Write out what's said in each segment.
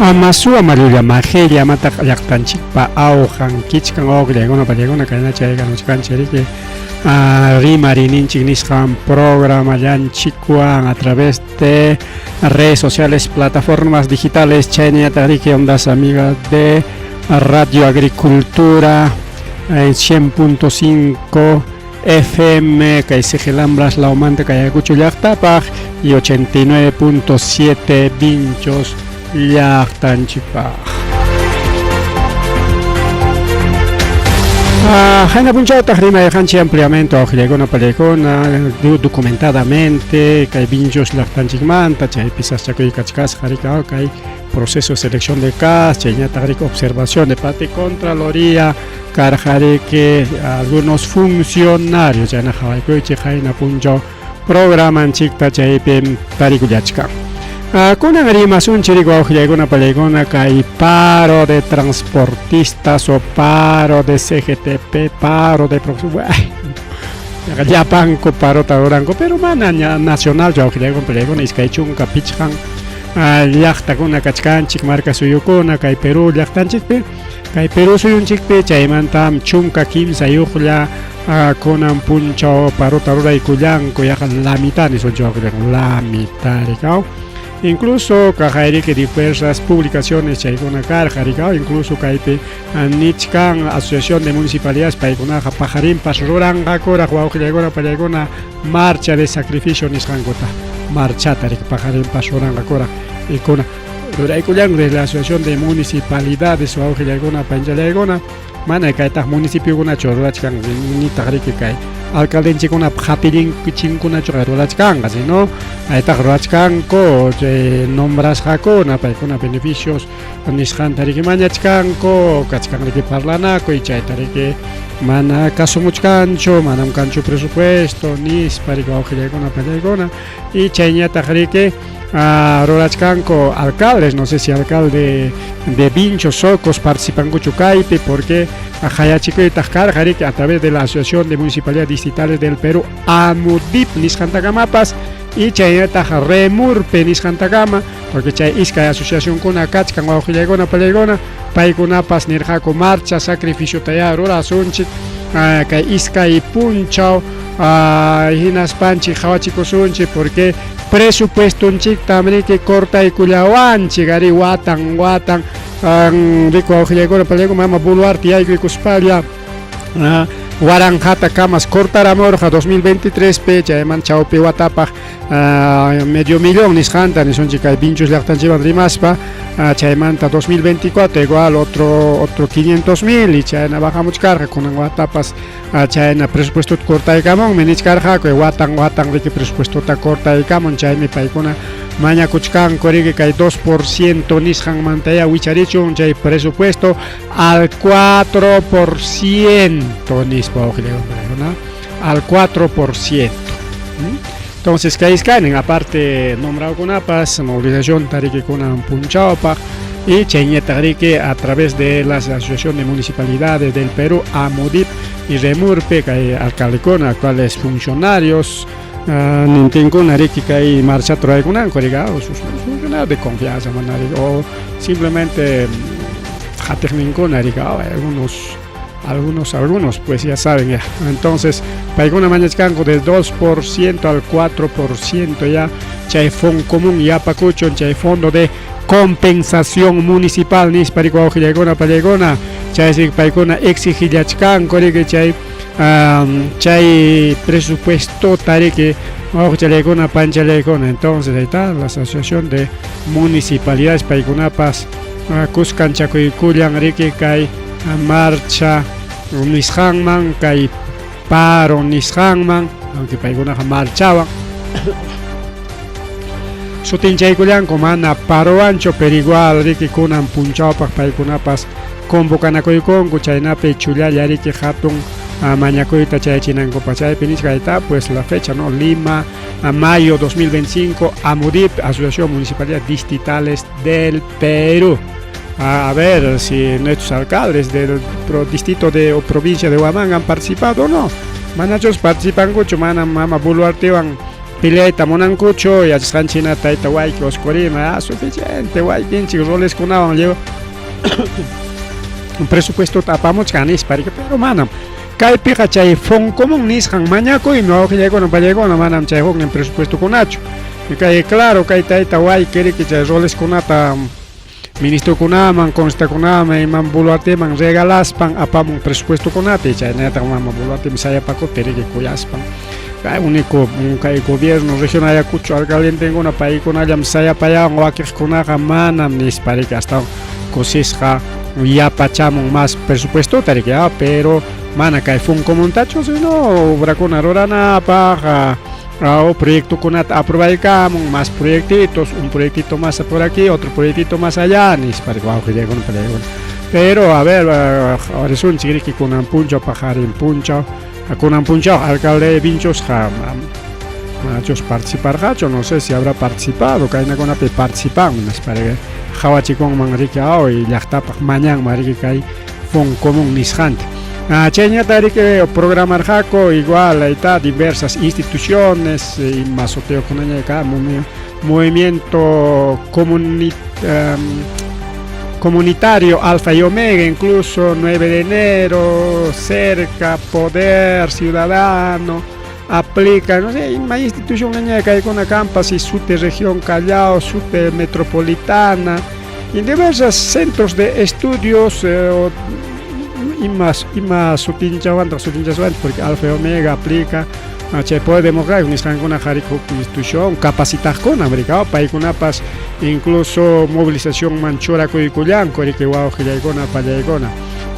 Amasua Marulla Majella mataq llaqtanchikpa awqan kichkan awqllaykuna pallaykuna kayna chaykamuchkanchik riki rimarininchik nisqan programallanchikwan a través de redes sociales, plataformas digitales, chayñataq riki ondas amigas de Radio Agricultura en 100.5 FM kay Sigelambras lawmanta kay Ayacucho llaqtapaq y 89.7 Vinchos llaqtanchikpaq. Qayna punchawtaq rimayqanchik ampliamente awqillaykuna pallaykuna documentadamente kay Vinchos llaqtanchikmanta chaypi sasachakuy kachkasqa riki kay proceso de selección de CAS chayñataq riki observación de parte Contraloría karqariki algunos funcionarios chayna qawaykuychik qayna punchaw programanchikta chaypim tarikullachkan. Kunan rimasunchik riki wawqillaykuna pallaykuna kay paro de transportistas o paro de CGTP, paro de llapanku parota ruranku pero mana ña nacional wawqillaykuna pallaykuna 25 llaqtakuna kachkanchik marka suyukuna kay Perú llaqtanchikpi. Kay Perú suyunchikpi chaymantam 13yuqlla kunan punchaw parota ruraykullanku yaqa la mitad nisunchik la mitad rikaw. Incluso kaqayriki diversas publicaciones chaykuna karqa rikaw, incluso kaypi nichkan Asociación de Municipalidades paykunaqa paqarinpas ruranqakuraq wawqillaykuna pallaykuna marcha de sacrificio nisqankuta marchata riki paqarinpas ruranqakuraq ikuna ruraykullanku desde la Asociación de Municipalidades wawqillaykuna panchallaykuna mana kaytaq municipiokunachu rurachkan nitaq riki kay alcaldenchikunap qapillinchinkunachuqa rurachkanqa sino aytaq rurachkanku chay nombrasqakuna paykuna beneficios nisqanta riki mañachkanku kachkan riki parlanakuy chayta riki mana kasumuchkanchu manam kanchu presupuesto nispa riki wawqillaykuna pallaykuna y chayñataq riki rurachkanku alcaldes, no sé si alcalde de Vincho, Socos participankuchu kaypi porque qayachikuytaq karqa riki a través de la Asociación de Municipalidades Distritales del Perú, AMUDIP nisqantakamapas y chaynataq REMURPE nisqantakama porque chay iskay asociacionkuna kachkan wawqillaykuna pallaykuna paykunapas nirqaku marcha sacrificiotayá rurasunchik kay iskay punchaw hinaspanchik qhawachikusunchik porque presupuestonchiktam riki cortaykullawanchik ari watan watan riku wawqillaykuna pallaykuna mama Boluarte yaykuykuspalla waranqata kamas cortaramurqa 2023 pi chayman chawpi watapaq medio millón nisqanta nisunchik kay Vinchos llaqtanchikwan rimaspa chaymanta 2024 igual otro 500 mil y chayna bajamuchkarqa kunan watapas chayna presupuestota cortaykamunmi nichkarqaku watan watan riki presupuestota cortaykamun chaymi paykuna mañakuchkanku riki kay 2% nisqanmantaya wicharichun chay presupuesto al 4% nispa wawqillaykuna al 4%. Entonces kay iskaynin aparte nombraukunapas movilización tarikikunan punchawpaq y chayñataq riki a través de la Asociación de Municipalidades del Perú, AMUDIP y REMURPE, kay alcaldekuna actuales funcionarios nintinkuna riki kay marchata ruraykunanku rika sus funcionarios de confianza mana riki o simplemente qatiqninkuna rika algunos pues ya saben ya. Entonces paykuna mañachkanku del 2% al 4% ya chay fondo común yapakuchun chay fondo de compensación municipal nispa riki wawqillaykuna pallaykuna chay paykuna exigillachkanku riki chay chay presupuestota riki wawqichallaykuna panchallaykuna. Entonces ahí está la asociación de municipalidades paykunapas kuskanchakuykullan riki kay marcha nisqanman kay paro nisqanman aunque paykunaqa marchawan sutinchaykullanku mana parowanchu pero igual riki kunan punchawpaq paykunapas convocanakuykunku chaynapi chullalla riki hatun mañakuyta chayachinankupaq chaypi nichka pues la fecha no Lima mayo 2025 AMUDIP Asociación Municipalidades Distritales del Perú. A ver si nuestros alcaldes del distrito de o provincia de Huamanga han participado o no. Manachus participankuchu mana mama Boluartewan Peleayta munankuchu, yachasqanchik hina tayta wayki Oscorima, suficiente waykinchik roleskunawan lleva presupuestota apamuchkan nispa, pero manam. Kaypiqa chay Foncomún nisqan mañakuymi wawqillaykuna pallaykuna manam chay huknin presupuestokunachu. Kay claro kay tayta wayki riki chay roleskunata ministrokunaman, constakunaman, iman Boluarteman regalaspan apamun presupuestokunata y chaynataq mama Boluartemi sayapakuptin riki kuyaspan. Kay único kay gobierno region Ayacucho alcaldentenkuna paykunallam sayapayawan wakiqkunaqa manam nispa riki astawan kusisqa yapachamun más presupuestota riki, pero mana kay Foncomuntachu sino obrakuna ruranapaq o proyectokunata aprobaykamun más proyectitos, un proyectito más por aquí, otro proyectito más allá, nispa riki wawqillaykuna pallaykuna. Pero a ver, qhawarisunchik riki kunan punchaw paqarin punchaw, kunan punchaw alcalde Vinchosqa manachus participarqachu, no sé si habrá participado, kaynakunapi participan, nispa riki qhawachikunman riki aw llaqtapaq mañanman riki kay Foncomún nisqanta. Chayñata riki programarqaku igual ahí está diversas instituciones ima sutiyuqkunaña ka movimiento comunitario Alfa y Omega, incluso 9 de enero, Cerca, Poder Ciudadano, aplica, no sé, ima institución kaykuna kanpas y Sute Región Callao, Sute Metropolitana, y diversos centros de estudios ima sutinchawantaq sutinchaswanchik porque Alfa y Omega aplica chay Poder Democrático nisqankuna qhari huk institución capacitaqkuna riki paykunapas incluso movilizacionman churakuykullanku riki wawqillaykuna pallaykuna.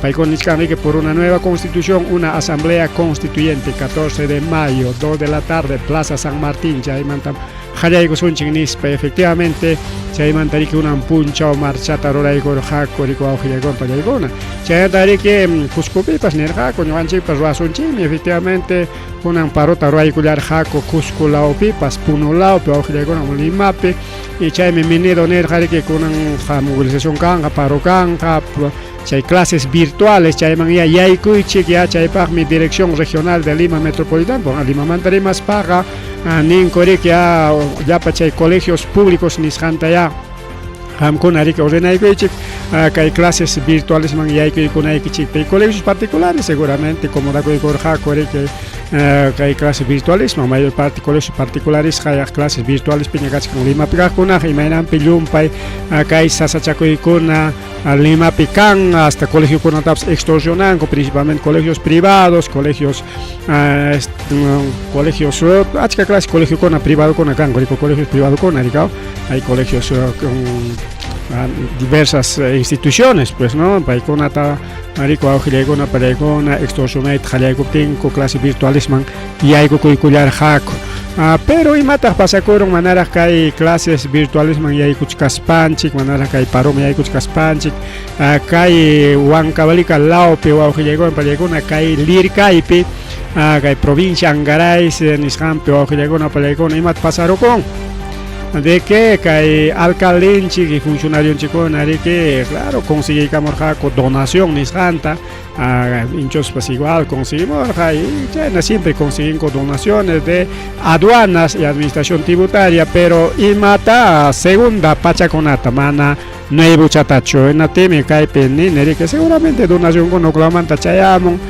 Paykuna nichkan riki por una nueva constitución, una asamblea constituyente, 14 de mayo, 2 de la tarde, Plaza San Martín, chaymantam qallaykusunchik nispa. Efectivamente chaymanta riki unan punchaw marchata ruraykurqaku riki wawqillaykuna pallaykuna. Chaymanta riki Cuscopipas nirqaku ñuqanchikpas ruwasunchikmi, efectivamente kunan parota ruwaykullarqaku Cusco lawpipas, Puno lawpi wawqillaykuna Limapi, y chaymi Minedo nirqa riki kunan movilización kanqa, paro kanqa, chay clases virtuales chayman ya yaykuychik ya chaypaqmi Dirección Regional de Lima Metropolitana, bueno, Limamanta rimaspaqa ninku riki ya llapa chay colegios públicos nisqanta ya qamkuna riki ordenaykuychik kay clases virtualesman yaykuykunaykichik. Pero colegios particulares seguramente comodakuykurqaku riki kay clases virtualesman, mayor parte colegios particulares clases virtuales piña kachkan Limapi kaqkunaqa imaynanpi llumpay kay sasachakuykuna Limapi kan hasta colegiokunatapas extorsionanku, principalmente colegios privados, colegios colegios achka clase colegiokuna privadokuna kanku, riki colegios privadokuna riki hay colegios con diversas instituciones, pues, no, paykunata riki wawqillaykuna pallaykuna extorsionayta qallaykuptinku clase virtualesman yaykukuykullarqaku. Pero imataq pasakurun manaraq kay clases virtualesman yaykuchkaspanchik, manaraq kay paroman yaykuchkaspanchik, kay Huancavelica lawpi wawqillaykuna pallaykuna kay Lircaypi, kay provincia Angaray nisqanpi wawqillaykuna pallaykuna imat pasarukun de que kay alcaldenchik y funcionarionchikkuna riki claro conseguiykamurqaku donación nisqanta, hinchuspas igual conseguimurqa y chayna siempre consiguen donaciones de aduanas y administración tributaria, pero imata segunda pachakunata mana nuevochatachu hinaptinmi kaypi nini riki seguramente donacionkuna uqlawmanta chayamun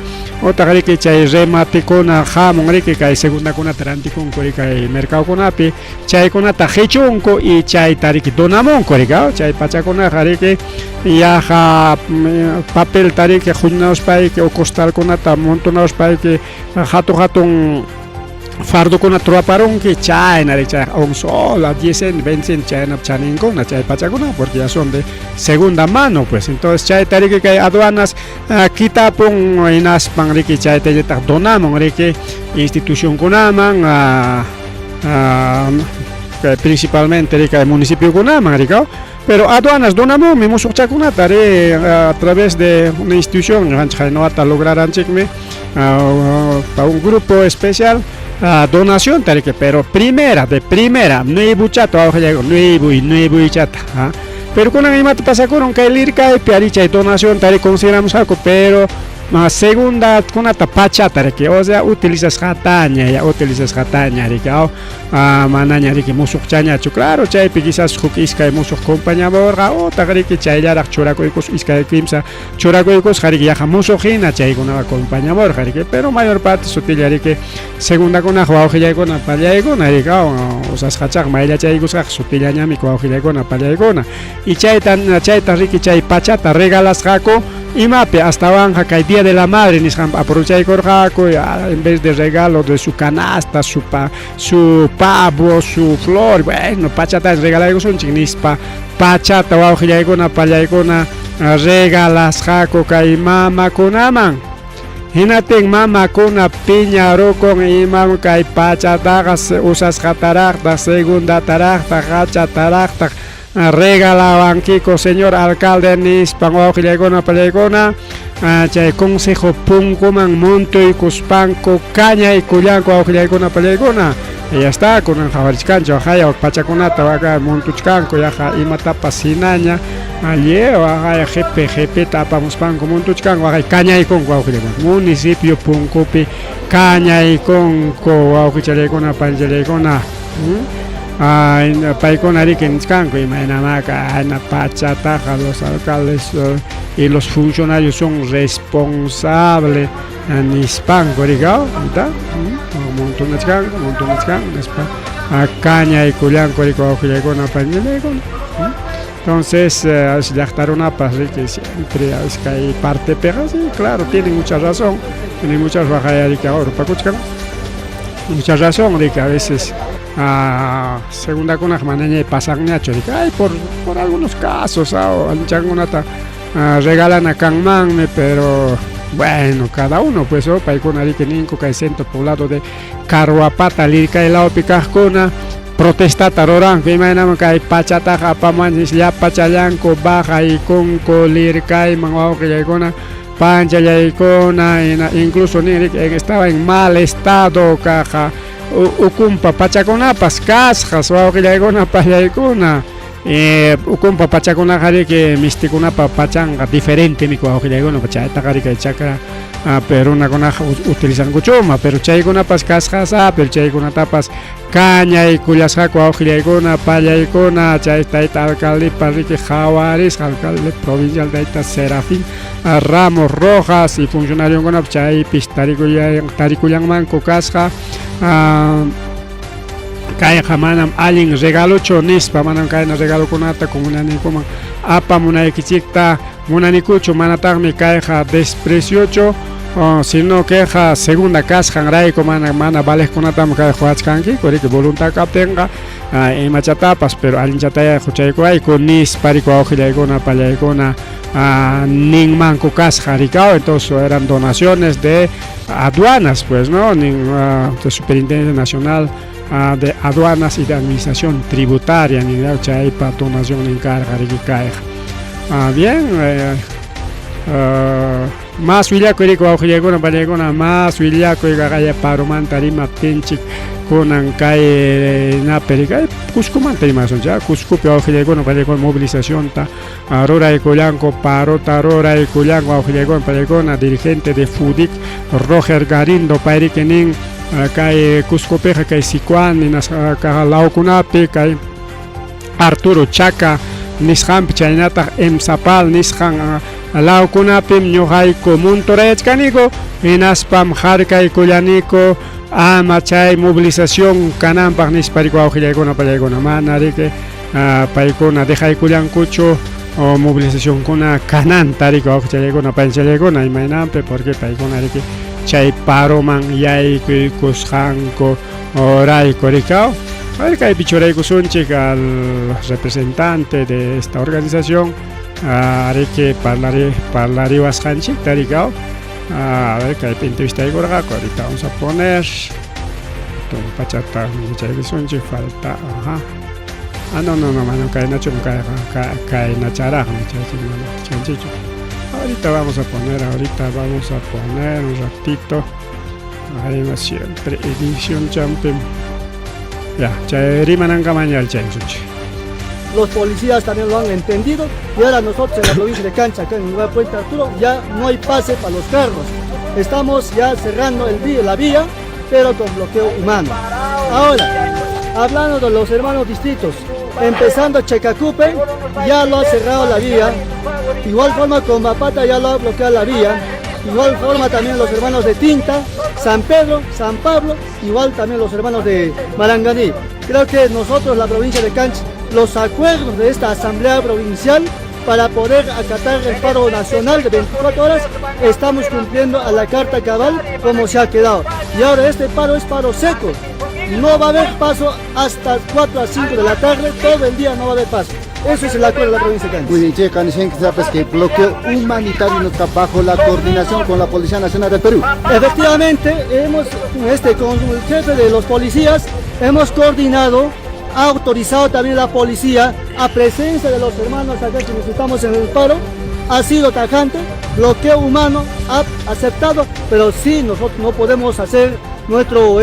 utaq riki chay rematekuna hamun riki kay segundakunata rantikunku riki kay mercadokunapi chaykunata qichunku y chayta riki donamunku riki chay pachakunaqa riki yaqa papelta riki huñunaruspayki o costalkunata montonaruspayki hatun hatun fardokunata ruwaparunki chayna riki chay un sol a 10 cent, 20 cent chayna chaninkuna chay pachakuna porque ya son de segunda mano, pues. Entonces chayta riki kay aduanas kitapun hinaspan riki chaytallataq donamun riki institucionkunaman, principalmente riki municipiokunaman riki, pero aduanas donamunmi musuqchakunata ri a través de una institución ñuqanchik haynawata lograranchikmi pa un grupo especial donación riki, pero primera de primera nuevochata wawqillayku nuevo y nuevochata. Pero kunan imata pasakurun kay Lircaypi ari chay donación tari consideramos algo, pero Segunda kunata pachata riki, o sea utilizasqataña, ya utilizasqataña riki, aw manaña riki musuqchañachu, claro chaypi quizás huk iskay musuq compañamurqa utaq riki chayllaraq churakuykus iskay kimsa churakuykusqa riki yaqa musuq hina chaykunaqa compañamurqa riki, pero mayor parte sutilla riki segundakunaq wawqillaykuna pallaykuna riki, aw usasqachaq mayllachaykusqaq sutillañami wawqillaykuna pallaykuna. Y chayta chayta riki chay pachata regalasqaku imapi astawanqa kay Día de la Madre nisqanpi aprovechaykurqaku en vez de regalo de su canasta, su pa, su pavo, su flor, bueno, pachata regalaykusunchik nispa pachata wawqillaykuna pallaykuna regalasqaku kay mamakunaman. Hinaptin mamakuna piñarukun imam kay pachataqa usasqataraqtaq, segundataraqtaq, qachataraqtaq regalawankiku señor alcalde nispan wawqillaykuna pallaykuna chay consejo punkuman montuykuspanku kañaykullanku wawqillaykuna pallaykuna. Ya está, kunan qhawarichkanchik waqaya pachakunata waka montuchkanku yaqa imatapas hinaña alli waqaya qipi qipita apamuspanku montuchkanku waqay kañaykunku wawqillaykuna municipio punkupi kañaykunku wawqichallaykuna panchallaykuna. Paykuna riki nichkanku imaynamaka ayna pachataqa los alcaldes y los funcionarios son responsables nispanku riki ta montonachkanku montonachkanku nispa kañaykullanku riki wawqillaykuna pañillaykuna. Entonces llaqta runapas riki siempre kay partepiqa sí claro tienen mucha razón, tienen mucha waqaya riki urpakuchkan mucha razón riki a veces segundakunaq manaña pasanñachu riki ay por por algunos casos anchankunata regalana kanmanmi pero bueno cada uno pues oh, paykuna riki ninku kay centro poblado de Carhuapata lirkay lawpi kaqkuna protestata ruranku imaynaman kay pachataqa apamuwanchik llapachallanku bajaykunku lirkayman wawqillaykuna panchallaykuna incluso nin riki estaba en mal estado kaqa ukumpa pachakunapas kasqas wawqillaykuna pallaykuna ukumpa pachakunaqa riki mistikunapa pachanqa diferente miku wawqillaykuna chaytaqa riki chakra runakunaqa utilizankuchuma pero chaykunapas kasqas pero chaykunatapas kañaykullasqaku wawqillaykuna pallaykuna chay tayta alcaldepa riki qhawarisqa alcalde provincial tayta Serafín Ramos Rojas y funcionariokunapas chaypis tarikullanmanku kasqa kayqa manam allin regalochu nispa manam kayna regalokunata comunanikuman apamunaykichikta munanikuchu manataqmi kayqa despreciochu sino queja segunda kasqanrayku mana mana valeqkunatam kay quwachkankiku riki voluntad kaptinqa imachatapas pero allinchataya quchaykuwayku nispa riki wawqillaykuna pallaykuna ninmanku kasqa rikaw. Entonces eran donaciones de aduanas pues, no, nin de Superintendencia Nacional de Aduanas y de Administración Tributaria nin chaypa donación nin karqa riki kayqa. Bien, mas willakuy riki wawqillaykuna pallaykuna mas willakuy qaqaya paromanta rimaptinchik kunan kay napi riki Cuscomanta rimasunchik Cuscopi wawqillaykuna pallaykuna movilizacionta ruraykullanku parota ruraykullanku wawqillaykuna pallaykuna dirigente de FUDIC Roger Garindo pay riki nin kay Cuscopiqa kay Sicuani nisqa lawkunapi kay Arturo Chaka nisqanpi chaynataq Emsapal nisqan lawkunapim ñuqayku montorayachkaniku hinaspam harkaykullaniku ama chay movilización kananpaq nispa riki wawqillaykuna pallaykuna mana riki paykuna dejaykullankuchu movilizacionkuna kananta riki wawqichallaykuna panchallaykuna imaynanpi porque paykuna riki chay paroman yaykuykusqanku rayku riki. A ver, kaypi churaykusunchik al representante de esta organización riki parlariwasqanchikta riki. A ver, kaypi entrevistaykurqaku ahorita vamos a poner pachata chaykusunchik falta ajá. No, no, no, mano, kaynachu kayqa kaynacharaqmi chaychik mana chanchichu. Ahorita vamos a poner, ahorita vamos a poner un ratito. Ahí va siempre edición champion. Ya, chay rimanankamalla chaykusunchik. Los policías también lo han entendido y ahora nosotros en la provincia de Cancha, acá en Nueva Puente Arturo, ya no hay pase para los carros. Estamos ya cerrando la vía, pero con bloqueo humano. Ahora, hablando de los hermanos distritos, empezando Checacupe, ya lo ha cerrado la vía. Igual forma con Mapata ya lo ha bloqueado la vía. Igual forma también los hermanos de Tinta, San Pedro, San Pablo, igual también los hermanos de Maranganí. Creo que nosotros, la provincia de Cancha, los acuerdos de esta asamblea provincial para poder acatar el paro nacional de 24 horas, estamos cumpliendo a la carta cabal como se ha quedado. Y ahora este paro es paro seco. No va a haber paso hasta 4 a 5 de la tarde, todo el día no va a haber paso. Eso es el acuerdo de la provincia de Cancha. Muy bien, che, que bloqueo humanitario no está bajo la coordinación con la Policía Nacional del Perú. Efectivamente, hemos, con el jefe de los policías, hemos coordinado, ha autorizado también la policía a presencia de los hermanos acá que estamos en el paro, ha sido tajante, bloqueo humano ha aceptado, pero sí nosotros no podemos hacer nuestro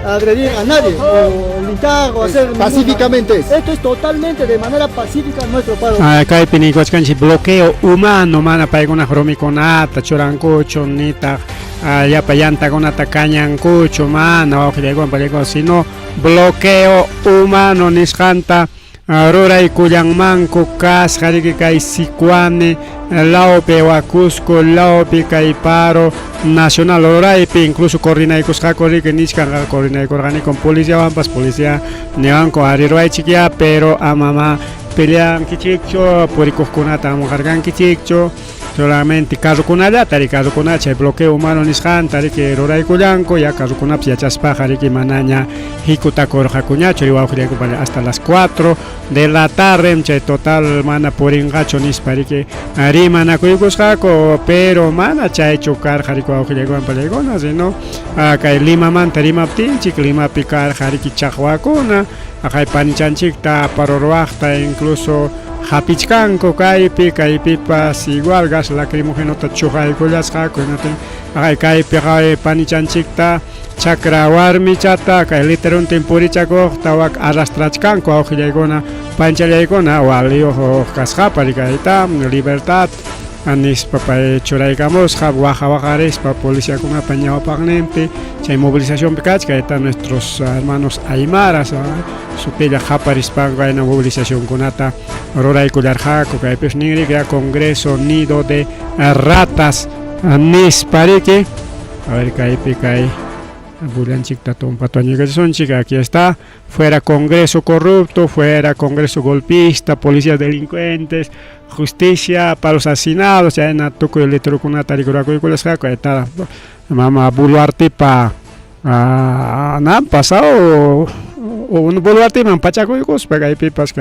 agredir a nadie o linchar o hacer pacíficamente. Esto es totalmente de manera pacífica nuestro paro. Kaypi nikuchkanchik bloqueo humano, mana paykuna rumikunata churankuchu nitaq llapa llantakunata kañankuchu, mana wawqillaykuna, sino bloqueo humano nisqanta ruraykullanmanku kasqa riki kay Sicuani lawpi wa Cusco lawpi kay paro nacional ruraypi, incluso coordinaykusqaku riki nichkan coordinaykurqani con policiawanpas, policía niwanku ari ruwaychikya, pero amama peleankichikchu, purikuqkunata ama harkankichikchu, solamente carrokunallata riki, carrokuna chay bloqueo humano nisqanta riki ruraykullanku, ya carrokunapas yachaspaqa riki manaña hikutakurqakuñachu ri wawqillayku hasta las 4 de la tarde, chay total mana purinqachu nispa riki rimanakuykusqaku, pero mana chaychu karqa riki wawqillaykuna pallaykuna, sino kay Limamanta rimaptinchik, Limapi karqa riki chaqwakuna, kay panichanchikta paro ruwaqta incluso hapichkanku kaypi, kaypipas igual gas lacrimógenota chuqaykullasqaku, hinaptin kaypi panichanchikta chakra warmichata kay literuntin purichakuqta wak arrastrachkanku wawqillaykuna panchallaykuna waliyuq kasqapa rikayta libertad nispa pay churaykamusqa waqa waqarispa policiakunapa ñawpaqninpi chay movilizacionpi kachka está nuestros hermanos aymaras sutilla qaparispanku ayna movilizacionkunata ruraykullarqaku kaypis ninriki ya Congreso nido de ratas nispa riki. A ver, kaypi kay bullanchikta tumpatuañikachisunchik, aquí está: fuera Congreso corrupto, fuera Congreso golpista, policías delincuentes, justicia para los asesinados, chayna tukuy letrerokunata rikurakuykulasqaku, ahí mama Boluartepa nan pasado Boluarteman pachakuykuspa kaypipas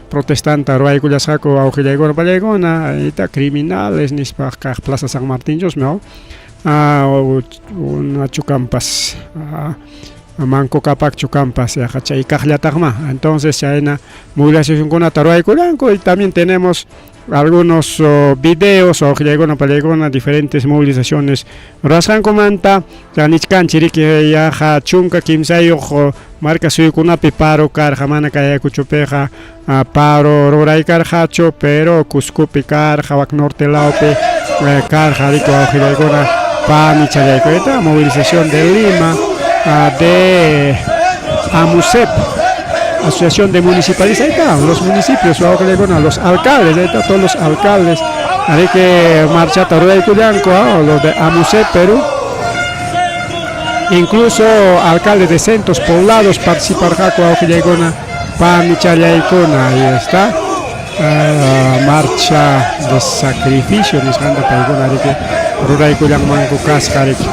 protestanta ruwaykullasqaku wawqillaykuna pallaykuna, ahí criminales nispa kaq Plaza San Martín no una chukampas Manco Capac chukampas yaqa chay kaqllataqma. Entonces chayna movilizacionkunata ruwaykullanku y también tenemos algunos videos wawqillaykuna pallaykuna diferentes movilizaciones ruwasqankumanta. Nichkanchik riki yaqa 13 marka suyukunapi paro karqa, mana kay Ayacuchopiqa paro ruray karqachu, pero Cuscopi karqa, wak norte lawpi karqa riki wawqillaykuna panichallaykuna. Movilización de Lima de AMUSEP, Asociación de Municipalistas, ahí están los municipios, los alcaldes, ahí están todos los alcaldes, hay que marchata ruraykullanku, los de AMUSEP Perú, incluso alcaldes de centros poblados participarqaku wawqillaykuna panichallaykuna, ahí está. Marcha de sacrificio nisqanta paykuna riki ruraykullanmanku kasqa riki.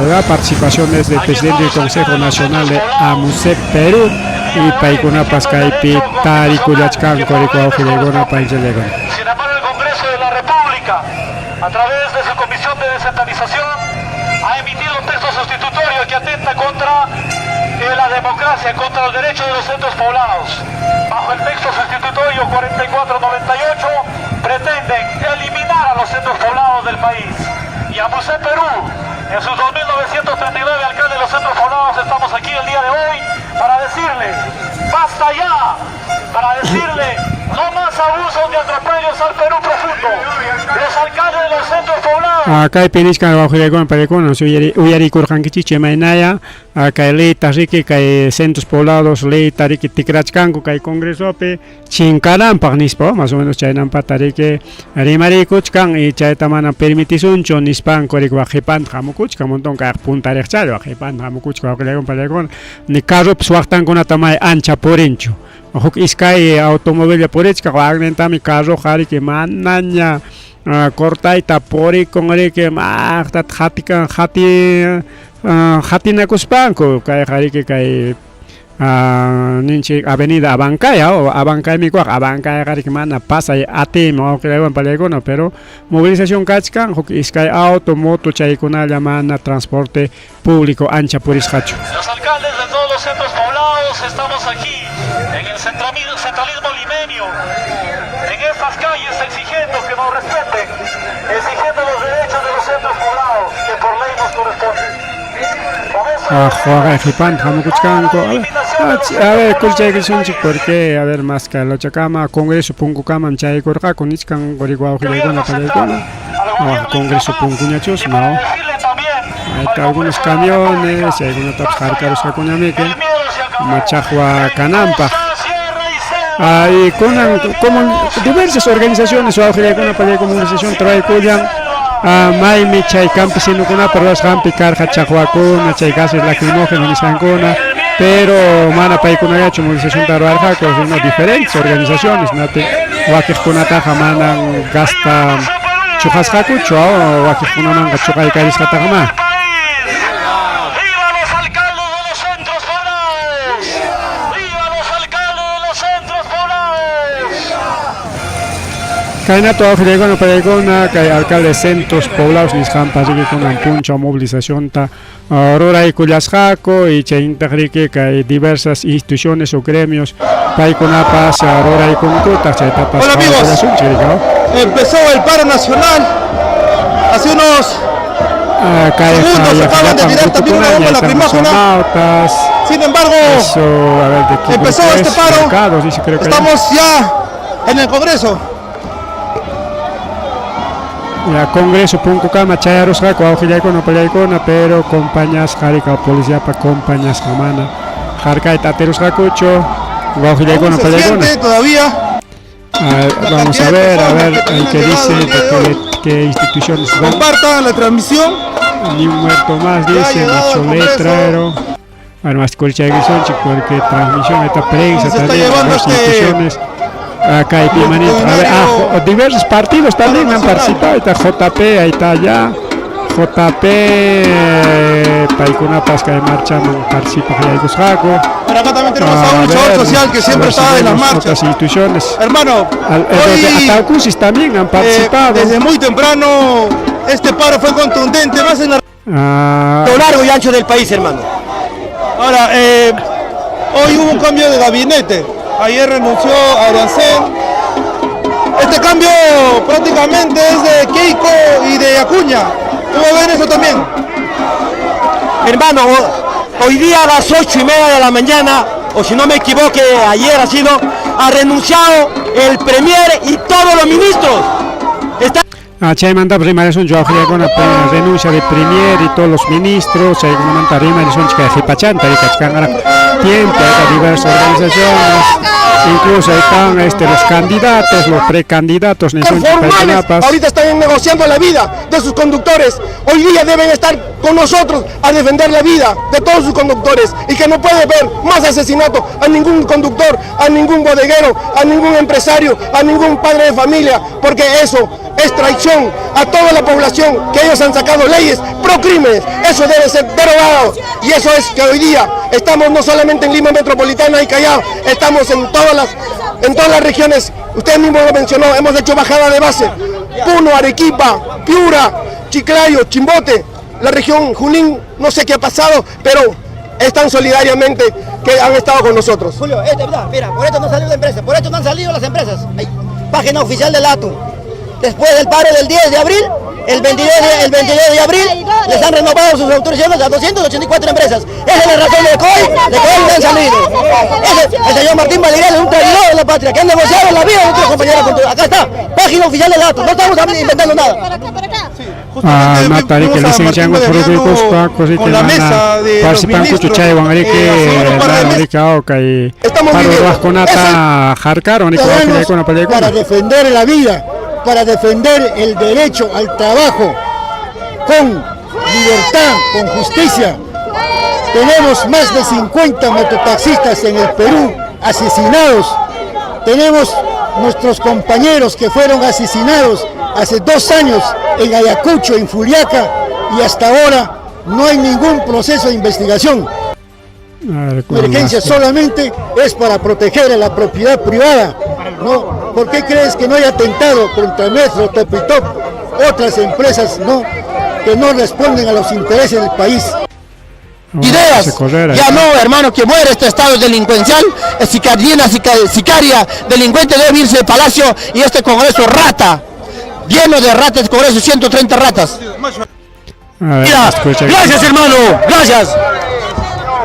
La participación es del presidente del Consejo Nacional de AMUSEP Perú y paykunapas kaypi tarikullachkanku riki wawqillaykuna panichallaykuna. Sin embargo, el Congreso de la República, a través de su Comisión de Descentralización, ha emitido un texto sustitutorio que atenta contra la democracia, contra los derechos de los centros poblados. Bajo el texto sustitutorio 4498 pretenden eliminar a los centros poblados del país. Y AMUSEP Perú, en sus 2.939 alcaldes de los centros poblados, estamos aquí el día de hoy para decirle, basta ya, para Para decirle no más abusos ni atropellos al Perú profundo. Los alcaldes de los centros poblados. Kaypi nichkan wawqillaykuna paykuna uyarikurqankichikchu imaynaya kay leyta riki kay centros poblados leyta riki tikrachkanku kay congresopi chinkananpaq nispa más o menos chaynampata riki rimarikuchkan y chayta mana permitisunchu nispanku riki wak qhipanta hamukuchkan montón kay puntariqchari wak qhipanta hamukuchkan wawqillaykuna paykuna ni carropas waqtankunata may ancha purinchu huk iskay automóvil purichkaq waqnintami carroqa riki manaña cortayta purikun riki maqtata qatikan qatinakuspanku kayqa riki kay ninchik avenida Abancay o Abancaymi kuaq Abancayqa riki mana pasay atiymi wawqillaykuna pallaykuna pero movilización kachkan huk iskay auto moto chaykunalla mana transporte público ancha purisqachu. Los alcaldes de todos los centros poblados estamos aquí en el centralismo limeño, en estas calles exigiendo que nos respeten, exigiendo los derechos de los centros poblados que por ley nos corresponden. Juega qhipanta hamukuchkanku a ver kurchaykusunchik porque a ver más Lochakama congreso punkukamam chaykurqaku nichkan quri wawqillaykuna pallaykuna congreso punkuñachus no ahí está algunos camiones chaykunatapas harkarusqakuñamiki machaqwa kananpaq. Ahí kunan como diversas organizaciones wawqillaykuna pallaykuna movilización traykullan maymi chay campesinokunapa rurasqanpi karqa chaqwakuna chay gases lacrimógenos nisqankuna pero mana paykunallachu movilizacionta rurarqaku sino diferentes organizaciones nati wakiqkunataqa manan gasta chuqasqakuchu wakiqkunamanqa chuqaykarisqataqa ma. ¡Viva los alcaldes de los centros poblados! ¡Viva los alcaldes de los centros poblados! Kaynato wawqillaykuna pallaykuna kay alcalde centros poblados nisqanpas riki kunan punchaw movilizacionta ruraykullasqaku y chayntaq riki kay diversas instituciones o gremios paykunapas ruraykunkutaq chaytapas. Hola amigos, empezó el paro nacional hace unos segundos acaban de tirar también una bomba lacrimógena. Sin embargo, eso, a ver, ¿de qué empezó grupo este es? paro. Mercados, dice, creo que Estamos ya en el Congreso. Ya Congreso punkukama chayarusqaku wawqillaykuna pallaykuna pero compañasqa rika policiapa compañasqa mana harkayta atirusqakuchu wawqillaykuna Aún se pallaykuna. siente todavía. Vamos cantidad a de ver, a personas ver que en también qué han dice, llegado el de día de hoy. qué instituciones van. Compartan la transmisión. Ni un muerto más, Ya ha dice, llegado macho al Congreso. letrero. Bueno, más porque transmisión, esta prensa Se está también, llevando las este instituciones. Acá hay Pimanito. A ver, diversos partidos también han nacional. participado. Ahí está JP, ahí está allá. JP, paykunapas kay marchaman participaq yaykusqaku. Por acá también tenemos a un A luchador ver, social que a siempre ver si está en las vemos marchas. otras instituciones. Hermano, Los de hoy, Ataucusis también han participado. desde muy temprano este paro fue contundente, más en la Lo largo y ancho del país, hermano. Ahora, hoy hubo un cambio de gabinete. Ayer renunció Adrianzén. Este cambio prácticamente es de Keiko y de Acuña. ¿Cómo ven eso también? Hermano, hoy día a las 8:30 de la mañana, o si no me equivoco, ayer ha sido, ha renunciado el premier y todos los ministros. Está Chaymantapas rimarisunchik wawqillaykuna renuncia de premier y todos los ministros, chaykunamanta rimarisunchik kay qhipachanta rikachkanqaraq tiempo, hay diversas organizaciones, incluso ahí están los candidatos, los precandidatos, nisunchik Formales, paykunapas. ahorita están negociando la vida de sus conductores. Hoy día deben estar con nosotros a defender la vida de todos sus conductores y que no puede haber más asesinato a ningún conductor, a ningún bodeguero, a ningún empresario, a ningún padre de familia, porque eso es traición a toda la población, que ellos han sacado leyes pro crímenes. Eso debe ser derogado y eso es que hoy día estamos no solamente en Lima Metropolitana y Callao, estamos en todas las regiones. Usted mismo lo mencionó, hemos hecho bajada de base. Puno, Arequipa, Piura, Chiclayo, Chimbote, la región Junín, no sé qué ha pasado, pero están solidariamente que han estado con nosotros. Julio, es verdad, mira, por esto no han salido las empresas, por esto no han salido las empresas. Hay página oficial del ATU. Después del paro del 10 de abril, El 22 de, el 22 de abril les han renovado sus autorizaciones a 284 empresas. Esa es la razón de que hoy, de que hoy no han salido. Ese, el señor Martín Valeriano es un traidor de la patria que ha negociado la vida de nuestros compañeros. Acá está, página oficial de datos, no estamos inventando nada. Ah, Matariki licencianku purukuykuspa con la mesa de los participankuchu ministros, chaywan riki hace un par de meses. riki aw kay Estamos paro viviendo. ruwaqkunata harkaron riki Ciudadanos wakillaykuna para pallaykuna defender la vida, para defender el derecho al trabajo con libertad, con justicia. Tenemos más de 50 mototaxistas en el Perú asesinados. Tenemos nuestros compañeros que fueron asesinados hace 2 años en Ayacucho, en Juliaca, y hasta ahora no hay ningún proceso de investigación. A ver, La emergencia solamente es para proteger a la propiedad privada. ¿No? ¿Por qué crees que no hay atentado contra Metro, Topitop, otras empresas, ¿no?, que no responden a los intereses del país? Ideas. Correr ahí. Ya no, hermano, que muere este estado delincuencial, sicariena, sicaria, delincuente debe irse del palacio y este congreso rata, lleno de ratas, este congreso, 130 ratas. A ver, Mira, escucha. gracias, hermano, gracias.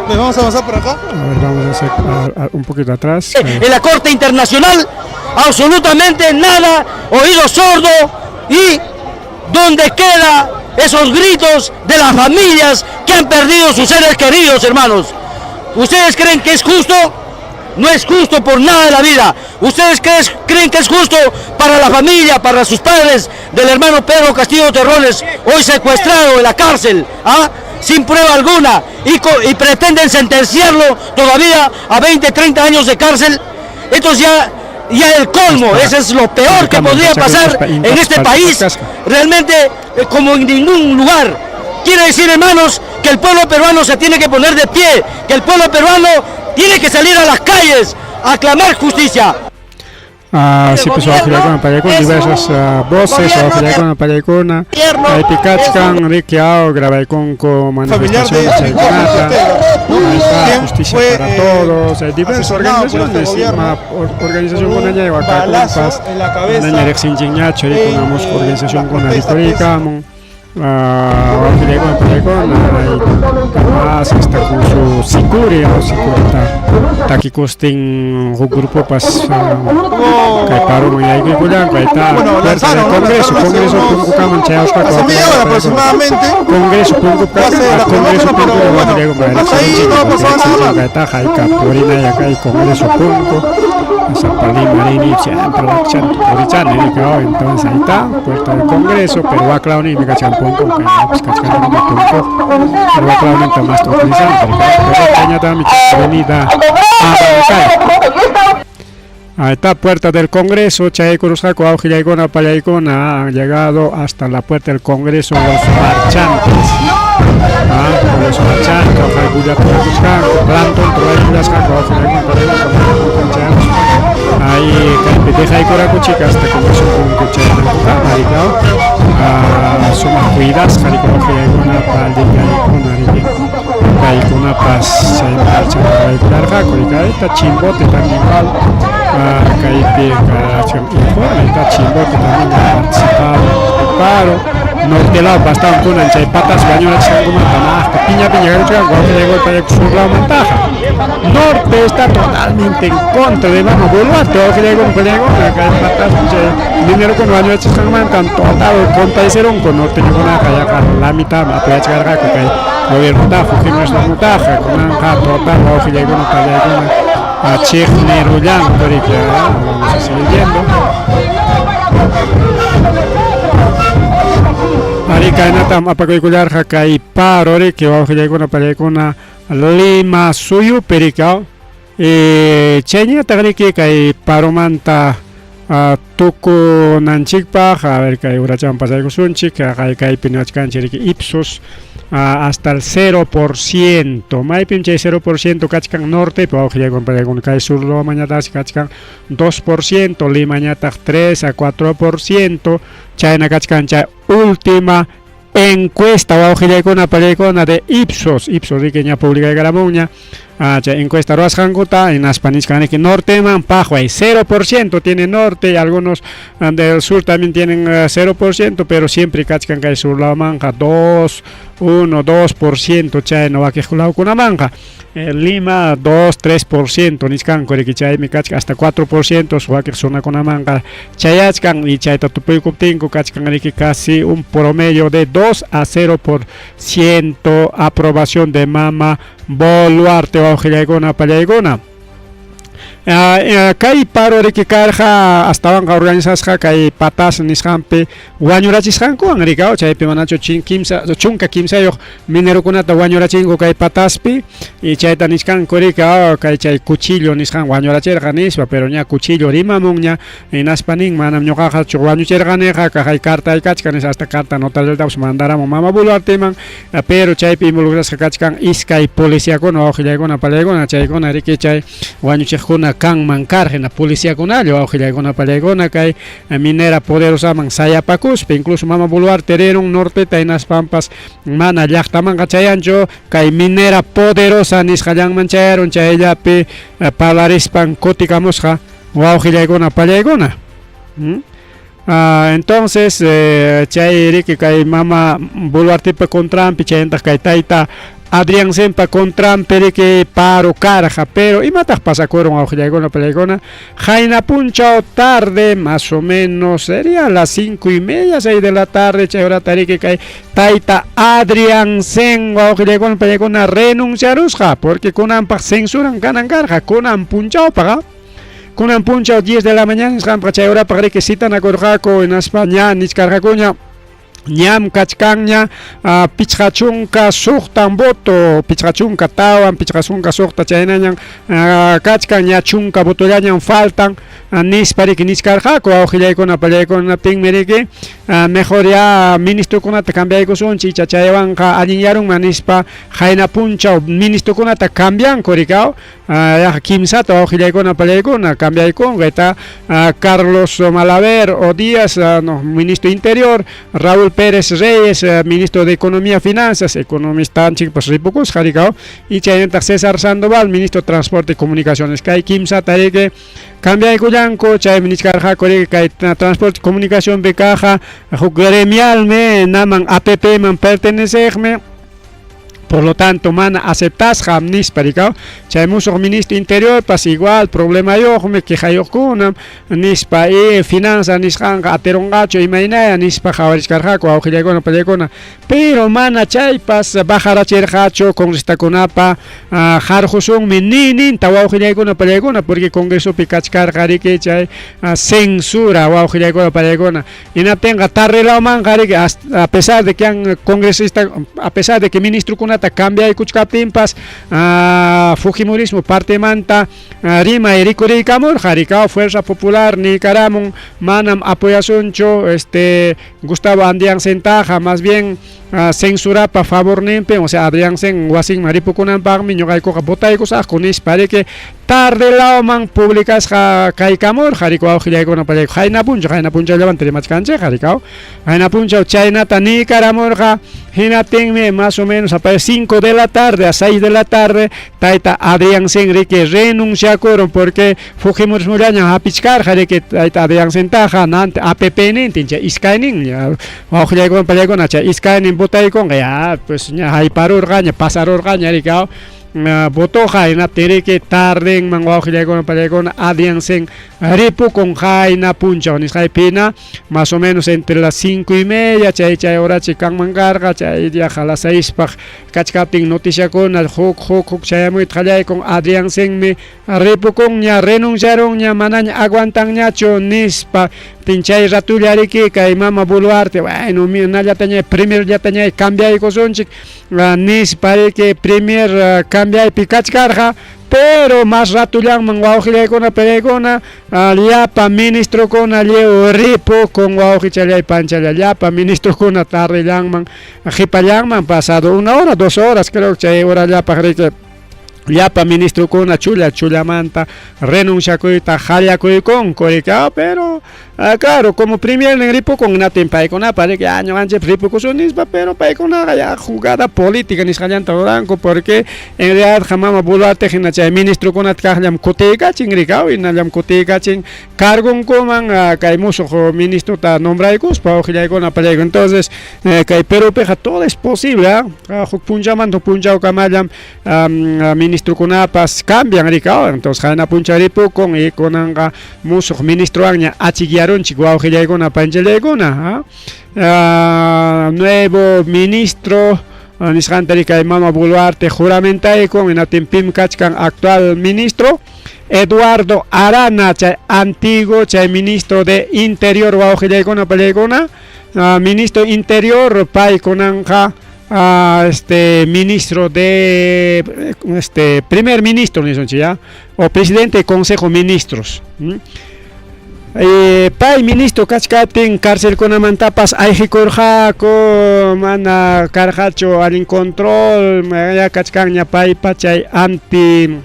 Les vamos a avanzar por acá. A ver, vamos a hacer un poquito atrás. En la Corte Internacional, absolutamente nada, oído sordo, y donde queda esos gritos de las familias que han perdido sus seres queridos, hermanos. ¿Ustedes creen que es justo? No es justo por nada de la vida. ¿Ustedes creen que es justo para la familia, para sus padres del hermano Pedro Castillo Terrones, hoy secuestrado en la cárcel, ¿ah?, sin prueba alguna, y pretenden sentenciarlo todavía a 20, 30 años de cárcel? Esto es ya el colmo, ese es lo peor que podría pasar en este país, realmente como en ningún lugar. Quiere decir, hermanos, que el pueblo peruano se tiene que poner de pie, que el pueblo peruano tiene que salir a las calles a clamar justicia. Ah, sí, pues waqllakuna pallaykuna diversas voces waqllakuna pallaykuna kaypi kachkan riki aw grabaykunku manifestaciones chaykunata. Ahí está, justicia Fue, para todos. Hay diversas asesinado por este organizaciones gobierno ima organización con un kunaña balazo wakarkunpas en la cabeza manaña riqsinchikñachu en, rikunamos organización la protesta, pues. rikurikamun waqllaykuna pallaykuna más hasta con su sikuri o sikurita takikustin huk grupopas kay paruman yaykuykullanku. Ahí está Bueno, puerta del lanzaron, ¿no? Congreso. Lanzaron hace Congreso punkukaman chayasqaku hace media hora aproximadamente. Congreso punku Hace la Congreso pero punku bueno, hasta ahí no ha pasado nada más. Ahí está hayka purina kay Congreso punku Zapalima rini siempre purichani entonces ahí está puerta del Congreso, pero waklawninmi kachkan punku pues kachkan punku, pero waklawninta más utilizando pero chaynatami avenida Abancay. Ahí está, puerta del Congreso, chayaykurusqaku awqillaykuna pallaykuna, han llegado hasta la puerta del Congreso los marchantes. Ah, los marchantes, waqaykullapi plantón ruraykullasqaku awqillaykuna pallaykuna ahí kaypi dejaykurakuchik hasta Congreso punku chayanankukama rikaw sumaq cuidasqa riki awqillaykuna pallillaykuna riki paykunapas chay marcha ruraykullarqaku riki. Ahí está Chimbote también igual kaypi kachkan informe, está Chimbote también ha participado en el paro. Norte lado estaban kunan chay patas wañurachisqankumanta hasta piña piña karuchkanku awqillaykuna sur lawmantaqa. Norte está totalmente en contra de Mama Boluarte, awqillaykuna pallaykuna kay patas chay minerokuna wañurachisqanmanta total contradiceronku norteñokunaqa yaqa la mitad apoyachkarqaku kay gobiernota Fujimorismotaqa kunanqa total awqillaykuna pallaykuna chiqnirullanku riki. Vamos a seguir viendo. Ari kaynatam apakuykullarqa kay paro riki wawqillaykuna pallaykuna Lima suyupi riki. Chayñataq riki kay paromanta tukunanchikpaq, a ver, kay urachaman pasaykusunchik kay kaypi niwachkanchik riki Ipsos hasta el 0%. Maypim chay 0% kachkan? Norte wawqillaykuna pallaykuna kay sur lawmanñataqsi kachkan 2%, Limañataq 3 a 4%. Chayna kachkan chay última encuesta wawqillaykuna pallaykuna de Ipsos. Ipsos riki ña publicaykaramunña. Chay encuesta ruwasqankuta hinaspa nichkanriki norteman paqway 0% tiene norte y algunos del sur también tienen 0%, pero siempre kachkan kay sur lawmanqa 2, 1, 2% chayna wakiq lawkunamanqa. Lima 2, 3% nichkanku riki chaymi kachkan hasta 4% wakiq zonakunamanqa chayachkan y chayta tupuykuptinku kachkan riki casi un promedio de 2 a 0% aprobación de mama Boluarte wawqillaykuna pallaykuna. Kay paro riki karqa astawanqa organizasqa kay patas nisqanpi wañurachisqankuwan rikaw chaypi manachu kimsa chunka kimsayuq minerokunata wañurachinku kay pataspi y chayta nichkanku rikaw kay chay cuchillo nisqan wañurachirqa nispa pero ña cuchillo rimamunña hinaspa nin manam ñuqaqa wañuchirqaniqa kaqay carta kachkan nispa hasta carta notarialtapas mandaramun mama Boluarteman pero chaypi involucrasqa kachkan iskay policiakuna wawqillaykuna pallaykuna chaykuna riki chay wañuchiqkuna kanman karqa hina policiakunalla wawqillaykuna pallaykuna kay minera poderosaman sayapakuspa incluso mama Boluarte rirun norteta hinaspanpas mana llaqtamanqa chayanchu kay minera poderosa nisqallanman chayarun chayllapi parlarispan kutikamusqa wawqillaykuna pallaykuna. Entonces chay riki kay mama Boluartepa contranpi chayntaq kay tayta Adrianzenpa contranpi riki paro karqa pero imataq pasakurun wawqillaykuna pallaykuna qayna punchaw tarde más o menos sería las 5:30, 6 de la tarde chay horata riki kay tayta Adrianzen wawqillaykuna pallaykuna renunciarusqa porque kunanpaq censuran kanan karqa kunan punchawpaq. Kunan punchaw 10 de la mañana nisqanpaq chay horapaq riki citanakurqaku hinaspa ña nichkarqakuña ñam kachkanña 56 voto, 54, 56 chaynañan kachkan ña 10 votollañan faltan nispa riki nichkarqaku wawqillaykuna pallaykunaptinmi riki mejor ya ministrokunata cambiaykusunchik icha chaywanqa allinyarunman nispa qayna punchaw ministrokunata cambianku rikaw yaqa kimsata wawqillaykuna pallaykuna cambiaykunqa eta Carlos Malaver o Díaz, no, ministro interior, Raúl Pérez Reyes, ministro de Economía Finanzas, economista pues ripukusqa rikaw y chaynataq César Sandoval, ministro de Transporte y Comunicaciones. Kay kimsata riki cambiaykullanku chaymi nichkarqaku riki kay Transporte y Comunicación kaqa huk gremialmi naman APP man perteneceqmi. Por lo tanto, mana aceptasqa nispa rikaw chay musuq ministro interior pas igual problemayuqmi quejayuqkunam nispa y finanza nisqanqa atirunqachu imaynaya nispa qhawarichkarqaku wawqillaykuna pallaykuna pero mana chaypas bajarachirqachu congresitakunapa harqusunmi niyninta wawqillaykuna pallaykuna porque congresopi kachkarqa riki chay censura wawqillaykuna pallaykuna hinaptinqa tarrelawmanqa riki a pesar de que han congresista a pesar de que ministrokunata cambiaykuchkaptinpas Fujimorismo partimanta rimay rikuriykamurqa rikaw Fuerza Popular niykaramun manam apoyasunchu Gustavo Adrianzentaqa más bien censurapa favorninpi, o sea Adrianzen wasinman ripukunanpaqmi ñuqaykuqa votaykusaqku nispa riki tarde lawman publicasqa kaykamurqa riki wawqillaykuna pallayku qayna punchaw qayna punchawllamanta rimachkanchikqa rikaw qayna punchaw chaynata niykaramurqa hinaptinmi más o menos a 5 de la tarde a 6 de la tarde tayta Adrianzen riki renunciakurun porque Fujimorismollaña hapichkarqa riki tayta Adrianzentaqa nante APP nintin chay iskaynin wawqillaykuna pallaykuna chay iskaynin votaykunqa ya pues ña hayparurqaña pasarurqaña rikaw votoqa hinaptin riki tardenman wawqillaykuna pallaykuna Adrianzen ripukun qayna punchaw nisqaypina más o menos entre las 5:30 chay chay horachi kanman karqa chay yaqa las 6 paq kachkaptin noticiakuna huk huk huk chayamuyta qallaykun Adrianzenmi ripukunña renunciarunña manaña aguantanñachu nispa tin chay ratulla riki kay mama Boluarte bueno nallataña primerllataña cambiaykusunchik nispa riki primer cambiaypi kachkarqa pero más ratullanman wawqillaykuna pallaykuna llapa ministrokuna lliw ripukun wawqichallay panchalla llapa ministrokuna tardellanman qhipallanman pasado 1 hora 2 horas creo chay horallapaq riki llapa ministrokuna chulla chullamanta renunciakuyta qallakuykunku riki pero Ah, claro, como premier ripukun hinaptin paykunapa riki ah ñuqanchikpas ripukusun nispa, pero paykunaqa ya jugada política nisqallanta ruranku porque en realidadqa mama Boluarte hina chay ministrokunata kaqllam kutiykachin riki aw hinallam kutiykachin cargonkuman ah, kay musuq ministrota nombraykuspa wawqillaykuna apallayku. Entonces eh, kay Perupiqa todo es posible ah, ah huk punchamanta huk punchawkamallam ministrokunapas cambian riki aw entonces qayna punchaw ripukun y kunanqa musuq ministrowanña achikyarunchik wawqillaykuna panchallaykuna nuevo ministro nisqanta riki kay mama Boluarte juramentaykun hinaptin pim kachkan actual ministro Eduardo Arana chay antiguo chay ministro de interior wawqillaykuna pallaykuna ministro interior pay kunanqa este ministro de este primer ministro nisunchik ya o presidente del consejo ministros eh, pay ministro kachkaptin carcelkunamantapas ayqikurqaku mana karqachu allin control ya kachkanña paypa chay anti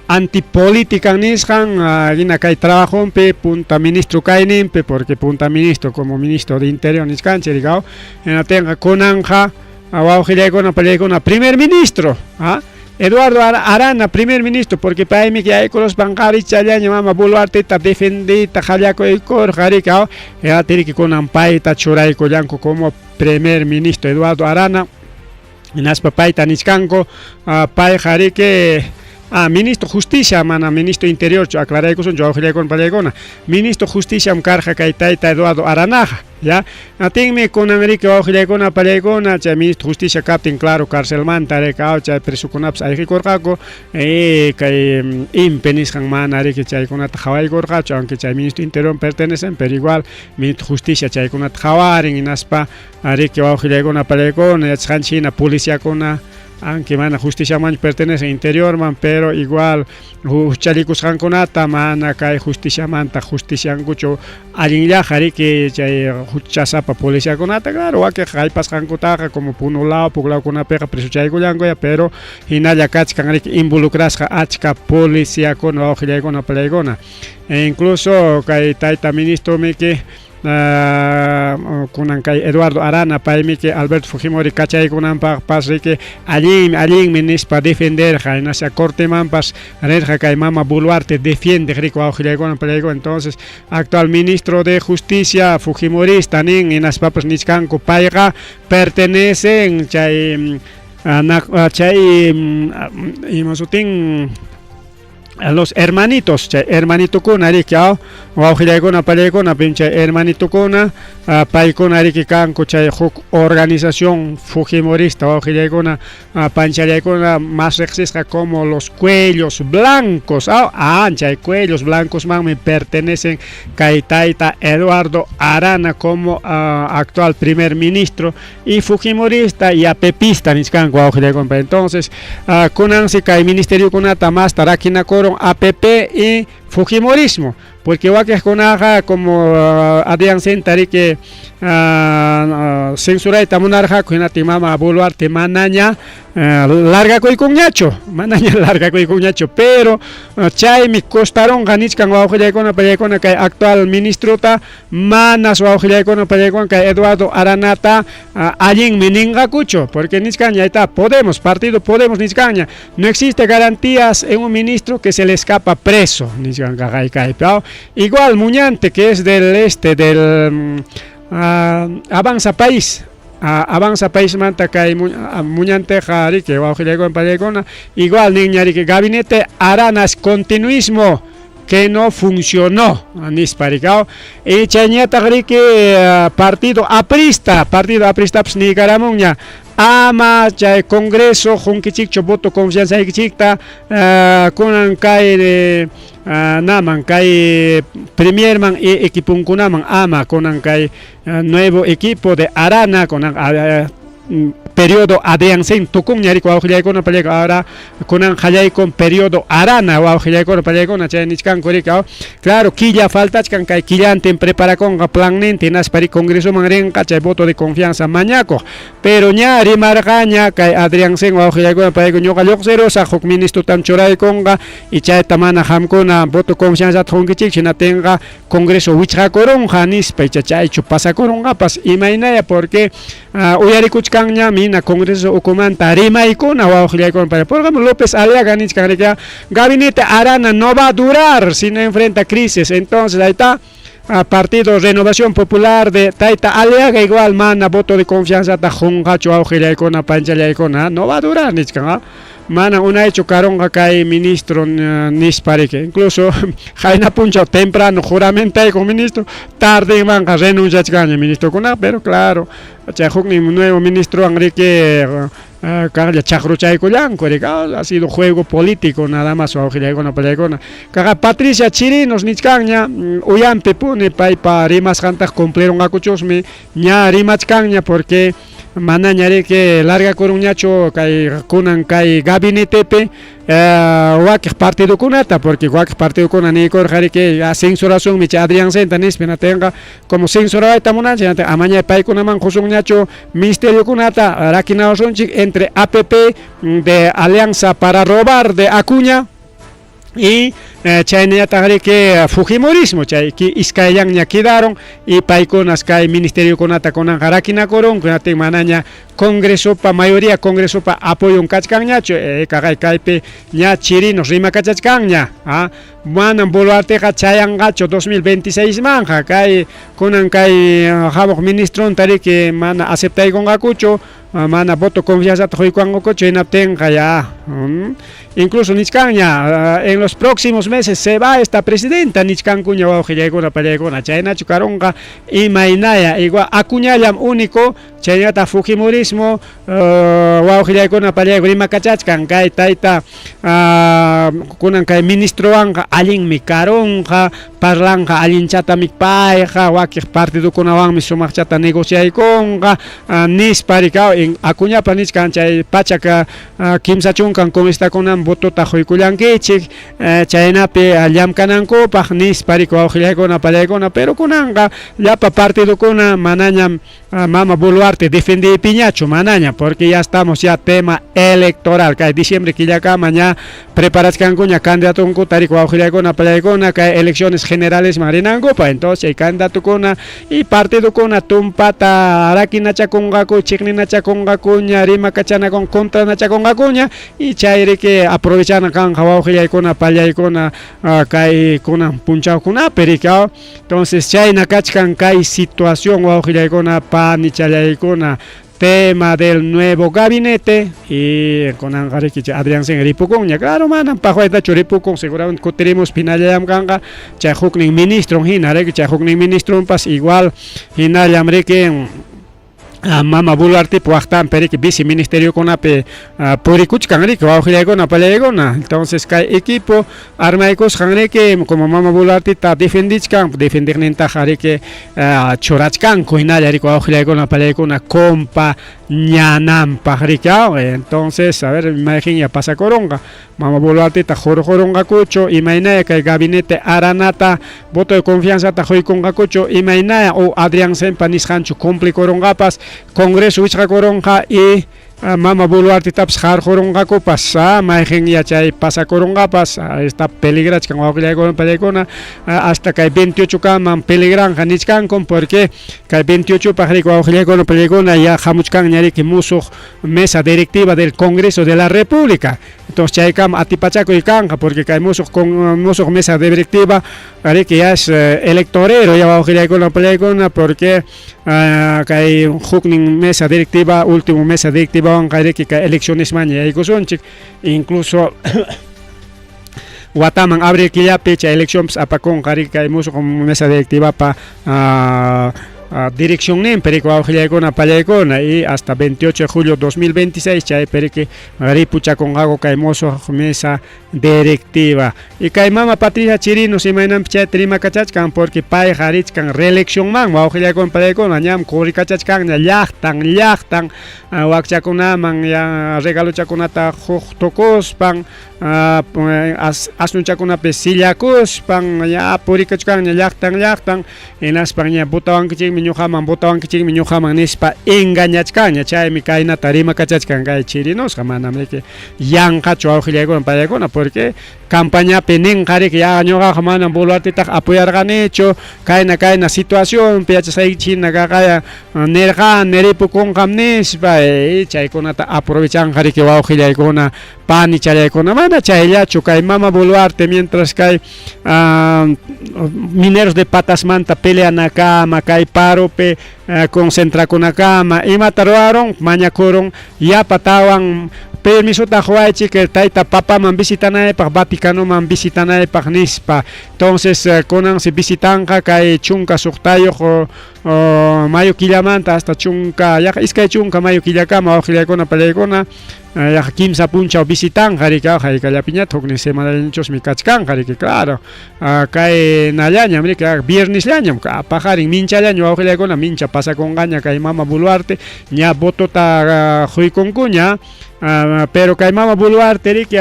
antipolítica nisqan hina kay trabajonpi punta ministro kayninpi porque punta ministro como ministro de interior nichkanchik rikaw hinaptinqa kunanqa wawqillaykuna pallaykuna primer ministro ¿ah? Eduardo Arana primer ministro porque paymi yaykuruspan qarichallaña mama Boluarteta defendiyta qallakuykurqa rikaw hinaptinriki kunan payta churaykullanku como primer ministro Eduardo Arana hinaspa payta nichkanku payqa riki ah, ministro justicia mana ministro interiorchu aclaraykusunchu wawqillaykuna pallaykuna ministro justiciam karqa kay tayta Eduardo Aranaqa ya atinmi kunan riki wawqillaykuna pallaykuna chay ministro justicia kaptin claro carcelmanta riki chay presokunapas ayqikurqaku y kay INPE nisqan mana riki chaykunata qhawaykurqachu aunque chay ministro interior pertenecen pero igual ministro justicia chaykunata qhawarin hinaspa Ariki wawqillaykuna pallaykuna yachasqanchik hina policiakuna aunque mana justiciamanchu pertenecen interiorman pero igual huchallikusqankunata mana kay justiciamanta justiciankuchu allinllaqa riki chay huchasapa policiakunata claro wakinqa haypasqankutaqa como Puno law puklawkunapiqa presochaykullankuya pero hinalla kachkan riki involucrasqa achka policiakuna wawqillaykuna pallaykuna e incluso kay tayta ministromiki kunan kay Eduardo Arana paymiki Alberto Fujimori kachaykunanpaqpas riki allinmi allinmi nispa defenderqa hinaspa cortemanpas rirqa kay mama Boluarte defiendeq riki wawqillaykuna pallaykuna entonces actual ministro de justicia fujimorista nin hinaspapas nichkanku payqa pertenecen chay chay ima sutin los hermanitos chay hermanitukuna riki aw wawqillaykuna pallaykuna pim chay hermanitukuna paykuna riki kanku chay huk organización fujimorista wawqillaykuna panchallaykuna más riqsisqa como los cuellos blancos aw ah chay cuellos blancosmanmi pertenecen kay tayta Eduardo Arana como actual primer ministro y fujimorista y apepista nichkanku wawqillaykuna entonces kunansi kay ministeriokunata masta rakinakurun APP y fujimorismo porque wakiqkunaqa como Adrianzenta riki censurayta munarqaku hinaptin mama Boluarte manaña largakuykunñachu manaña largakuykunñachu pero chaymi costarunqa nichkan wawqillaykuna pallaykuna kay actual ministrota manas wawqillaykuna pallaykuna kay Eduardo Aranata allinmi ninqakuchu porque nichkanña ahí está Podemos partido Podemos nichkanña no existe garantías en un ministro que se le escapa preso nichkan kaypi igual Muñante que es del este del Avanza País Avanza Paismanta kay Muñanteqa riki wawqillaykuna pallaykuna igual ninña riki gabinete Arana es continuismo que no funcionó nispa riki y chayñataq riki partido aprista partido apristapas niykaramunña ama chay congreso qunkichikchu voto confianzaykichikta kunan kay naman kay premierman y equiponkunaman ama kunan kay nuevo equipo de Arana kunan periodo Adriansen tukunña riki wawqillaykuna pallayku ahora kunan qallaykun periodo Arana wawqillaykuna pallaykuna chay nichkanku riki claro killa faltachkan kay killantin preparakunqa plannintin hinaspa riki congresoman rinqa chay voto de confianza mañakuq pero ña rimarqaña kay Adriansen wawqillaykuna pallayku ñuqa lluqsirusaq huk ministrotam churaykunqa y chayta mana qamkuna voto confianzata qunkichik hinaptinqa Congreso wichqakurunqa nispa icha chaychu pasakurunqapas imaynaya porque uyarikuchkanñam hina Congreso ukumanta rimaykuna wawqillaykuna para por ejemplo López Aliaga nichkan riki gabinete Arana no va a durar si no enfrenta crisis entonces ahí está Partido Renovación Popular de Tayta Aliaga igual mana voto de confianzata qunqachu wawqillaykuna panchallaykuna no va a durar nichkan Mana unaychu karunqa kay ministro nispa riki. Incluso qayna punchaw temprano juramentaykuq ministro, tardenmanqa renunciachkanña ministrokunaqa, pero claro, chay huknin nuevo ministrowan riki kaqlla chaqruchaykullanku riki. Ha sido juego político nada más wawqillaykuna pallaykuna. Kaqa Patricia Chirinos nichkanña uyanpi puni paypa rimasqantaq cumplirunqakuchusmi ña rimachkanña porque manaña riki largakurunñachu kay kunan kay gabinetepi wakiq partidokunata porque wakiq partidokuna niykurqa riki censurasunmi chay Adriansenta nispa hinaptinqa como censurawayta munanchik hinaptin amaña paykunaman qusunñachu ministeriokunata rakinawasunchik entre APP de Alianza para Robar de Acuña y chaynallataq riki Fujimorismo chay iskayllanña quedaron y paykunas kay ministeriokunata kunanqa rakinakurunku hinaptin manaña congresopa mayoría congresopa apoyon kachkanñachu kaqay kaypi ña Chirinos rimakachachkanña manam Boluarteqa chayanqachu 2026 manqa kay kunan kay hamuq ministronta riki mana aceptaykunqakuchu mana voto confianzata quykuwanqakuchu hinaptinqa ya incluso nichkanña en los próximos meses se va esta presidenta nichkankuña wawqillaykuna pallaykuna chaynachu karunqa imaynaya igual Acuñallam único chaynallataq Fujimorismo wawqillaykuna pallayku rimakachachkan kay tayta kunan kay ministrowanqa allinmi karunqa parlanqa allinchatami payqa wakiq partidokunawanmi sumaqchata negociaykunqa nispa riki Acuñapa nichkan chay pachak 30 congresistakuna votota quykullankichik chaynapi llamkanankupaq nispa riki wawqillaykuna pallaykuna pero kunanqa llapa partidokuna manañam mama Boluarte defendiypiñachu manaña porque ya estamos ya tema electoral kay diciembre killakama ña preparachkankuña candidatonkuta riki wawqillaykuna pallaykuna kay elecciones generalesman rinankupaq entonces chay candidatokuna y partidokuna tumpata rakinachakunqaku chiqninachakunqakuña rimakachanakun contranachakunqakuña y chay riki aprovechana kanqa wawqillaykuna pallaykuna kay kunan punchawkunapi riki entonces chayna kachkan kay situación wawqillaykuna panichallaykuna tema del nuevo gabinete y kunanqa riki chay Adrianzen ripukunña claro manam paqwaytachu ripukun seguramente kutirimuspa hinallallam kanqa chay huknin ministron hina riki chay huknin ministronpas igual hinallam riki mama Boluartepa waqtanpi riki viceministeriokunapi purikuchkan riki wawqillaykuna pallaykuna entonces kay equipo armaykusqan riki como mama Boluarteta defendichkan defendiqnintaqa riki churachkanku hinalla riki wawqillaykuna pallaykuna compa ñananpaq riki entonces a ver mayqinña pasakurunqa mama Boluarteta hurqurunqakuchu imaynaya kay gabinete Aranata voto de confianzata quykunqakuchu imaynaya o Adrianzenpa nisqanchu cumplikurunqapas Congreso wichqakurunqa y mama Boluartetapas qarqurunqakupas mayqin yachay pasakurunqapas está peligrachkan wawqillaykuna pallaykuna hasta kay 28 kaman peligranqa nichkankum porque kay 28 paq riki wawqillaykuna pallaykuna ya hamuchkanña riki musuq mesa directiva del Congreso de la República entonces chaykama atipachakuy kanqa porque kay musuq con musuq mesa directiva riki ya es electorero ya wawqillaykuna pallaykuna porque kay huknin mesa directiva último mesa directivawanqa riki kay eleccionesmanña yaykusunchik incluso wataman abril killapi chay eleccionpas apakunqa riki kay musuq mesa directivapa. Direccionninpi riki wawqillaykuna pallaykuna y hasta 28 de julio 2026 chaypi riki ripuchakunqaku kay musuq mesa directiva. Y kay mama Patricia Chirinos imaynanpi chayta rimakachachkan porque payqa richkan reeleccionman wawqillaykuna pallaykuna ñam qurikachachkanña llaqtan llaqtan wakchakunaman ya regalochakunata huk tukuspan asnuchakunapi sillakuspan ya purikachkanña llaqtan llaqtan hinaspan ña votawankichikmi ñuqaman votawankichikmi ñuqaman nispa engañachkanña chaymi kaynata rimakachachkan kay Chirinosqa manam riki yanqachu wawqillaykuna pallaykuna porque campañapi ninqa riki ya ñuqaqa manam Boluartetaqa apoyarqanichu kayna kayna situacionpi yachasqaykichik hina kaqaya nirqani ripukunqam nispa chaykunata aprovechanqa riki wawqillaykuna Panichallaykuna mana chayllachu kay mama Boluarte mientras kay mineros de patasmanta peleanakama kay paropi concentrakunakama imata ruwarun mañakurun yapa tawan permisota quwaychik tayta papaman visitanaypaq Vaticanoman visitanaypaq nispa entonces kunansi visitanqa kay 16 mayo killamanta hasta chunka yaqa 20 mayo killakama wawqillaykuna pallaykuna Yaqa kimsa punchaw visitanqa riki, haykallapiñataq huknin semanallanchusmi kachkanqa riki, claro. Kay nallañam riki, viernesllañam, paqarin minchallaña wawqillaykuna, mincha pasakunqaña kay mama Boluarte, ña votota quykunkuña, pero kay mama Boluarte riki,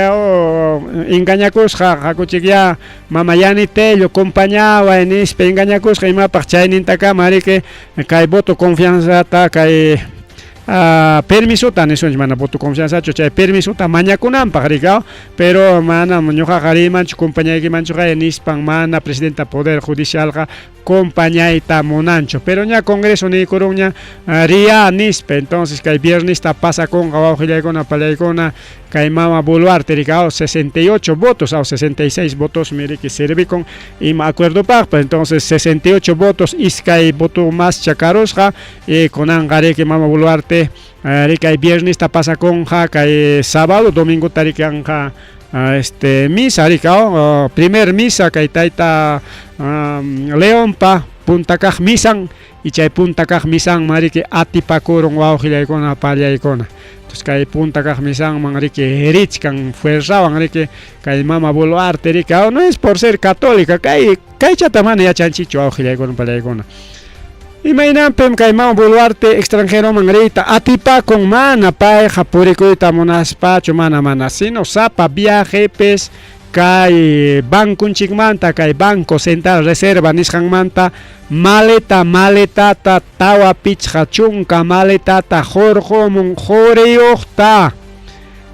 engañakusqa, hakuchikyá mama Yanitello compañaway nispa engañakusqa imapaq chaynintakama riki kay voto confianzata kay permisota nisunchik mana voto confianzachu chay permisota mañakunanpaq riki pero manam ñuqaqa riymanchu compañaykimanchuqa nispan mana presidenta poder judicialqa compañayta munanchu pero ña congreso niykurunña riya nispa entonces kay viernesta pasakunqa wawqillaykuna pallaykuna kay mama Boluarte riki 68 votos 66 votosmi riki servikun ima acuerdopaqpas entonces 68 votos iskay voto más chakarusqa y kunanqa riki mama Boluarte riki kay viernesta pasakunqa kay sábado domingota riki kanqa este misa riki primer misa kay tayta Leonpa punta kaq misan y chay punta kaq misanman riki atipakurun wawqillaykuna pallaykuna entonces kay punta kaq misanman riki richkan fuerzawan riki kay mama Boluarte riki no es por ser católica kay kaychata mana yachanchikchu wawqillaykuna pallaykuna imaynanpim kay mama Boluarte extranjeroman riyta atipakun mana payqa purikuyta munaspachu mana mana sino sapa viajepis kay banconchikmanta kay Banco Central Reserva nisqanmanta maleta maletata 40 maletata hurqumun quriyuqta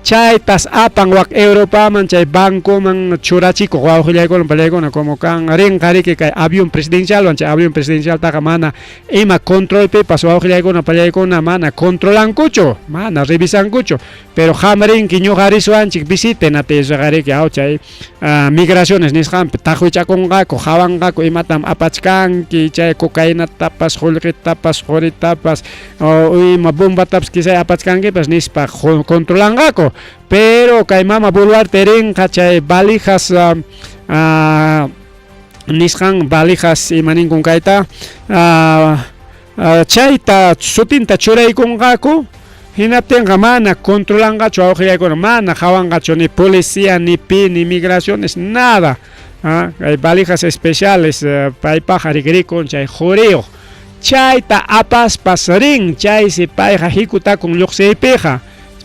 chaytas apan wak Europaman chay bancoman churachikuq wawqillaykuna pallaykuna como kan rinqa riki kay avión presidencialwan chay avión presidencialtaqa mana ima controlpipas wawqillaykuna pallaykuna mana controlankuchu mana revisankuchu pero qam rinki ñuqa risuwanchik visiten atisqariki aw chay migraciones nisqanpi taqwichakunqaku qawanqaku imatam apachkanki chay cocainatapas qullqitapas quritapas ima bombatapas quizá apachkankipas nispa controlanqaku pero kay mama Boluarte rinqa chay valijas nisqan valijas ima ninkun kayta chayta sutinta churaykunqaku hinaptinqa mana controlanqachu wawqillaykuna mana qawanqachu ni policía ni pi ni migraciones nada kay valijas especiales paypaq rikrikun chay quriyuq chayta apaspas rin chaysi payqa hikutakun lluqsiypiqa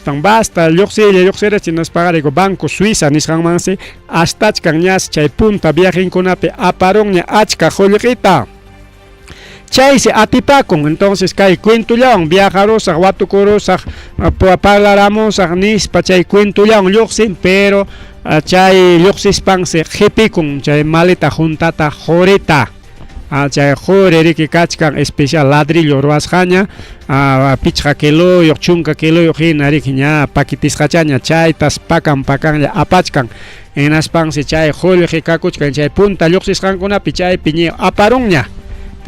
basta lluqsiylla lluqsirach hinaspaqa riku Banco Suiza nisqanmansi astachkan ñas chay punta viajinkunapi aparunña achka qullqita chaysi atipakun entonces kay cuentollawan viajarusaq watukurusaq parlaramusaq nispa chay cuentollawan lluqsin pero chay lluqsispansi qhipikun chay maleta juntata qurita chay quri riki kachkan especial ladrillo ruwasqaña 5 kiloyuq 10 kiloyuq hina riki ña paquetisqachaña chaytas pakan pakanlla apachkan hinaspansi chay qullqi kakuchkan chay punta lluqsisqankunapi chaypi ña aparunña.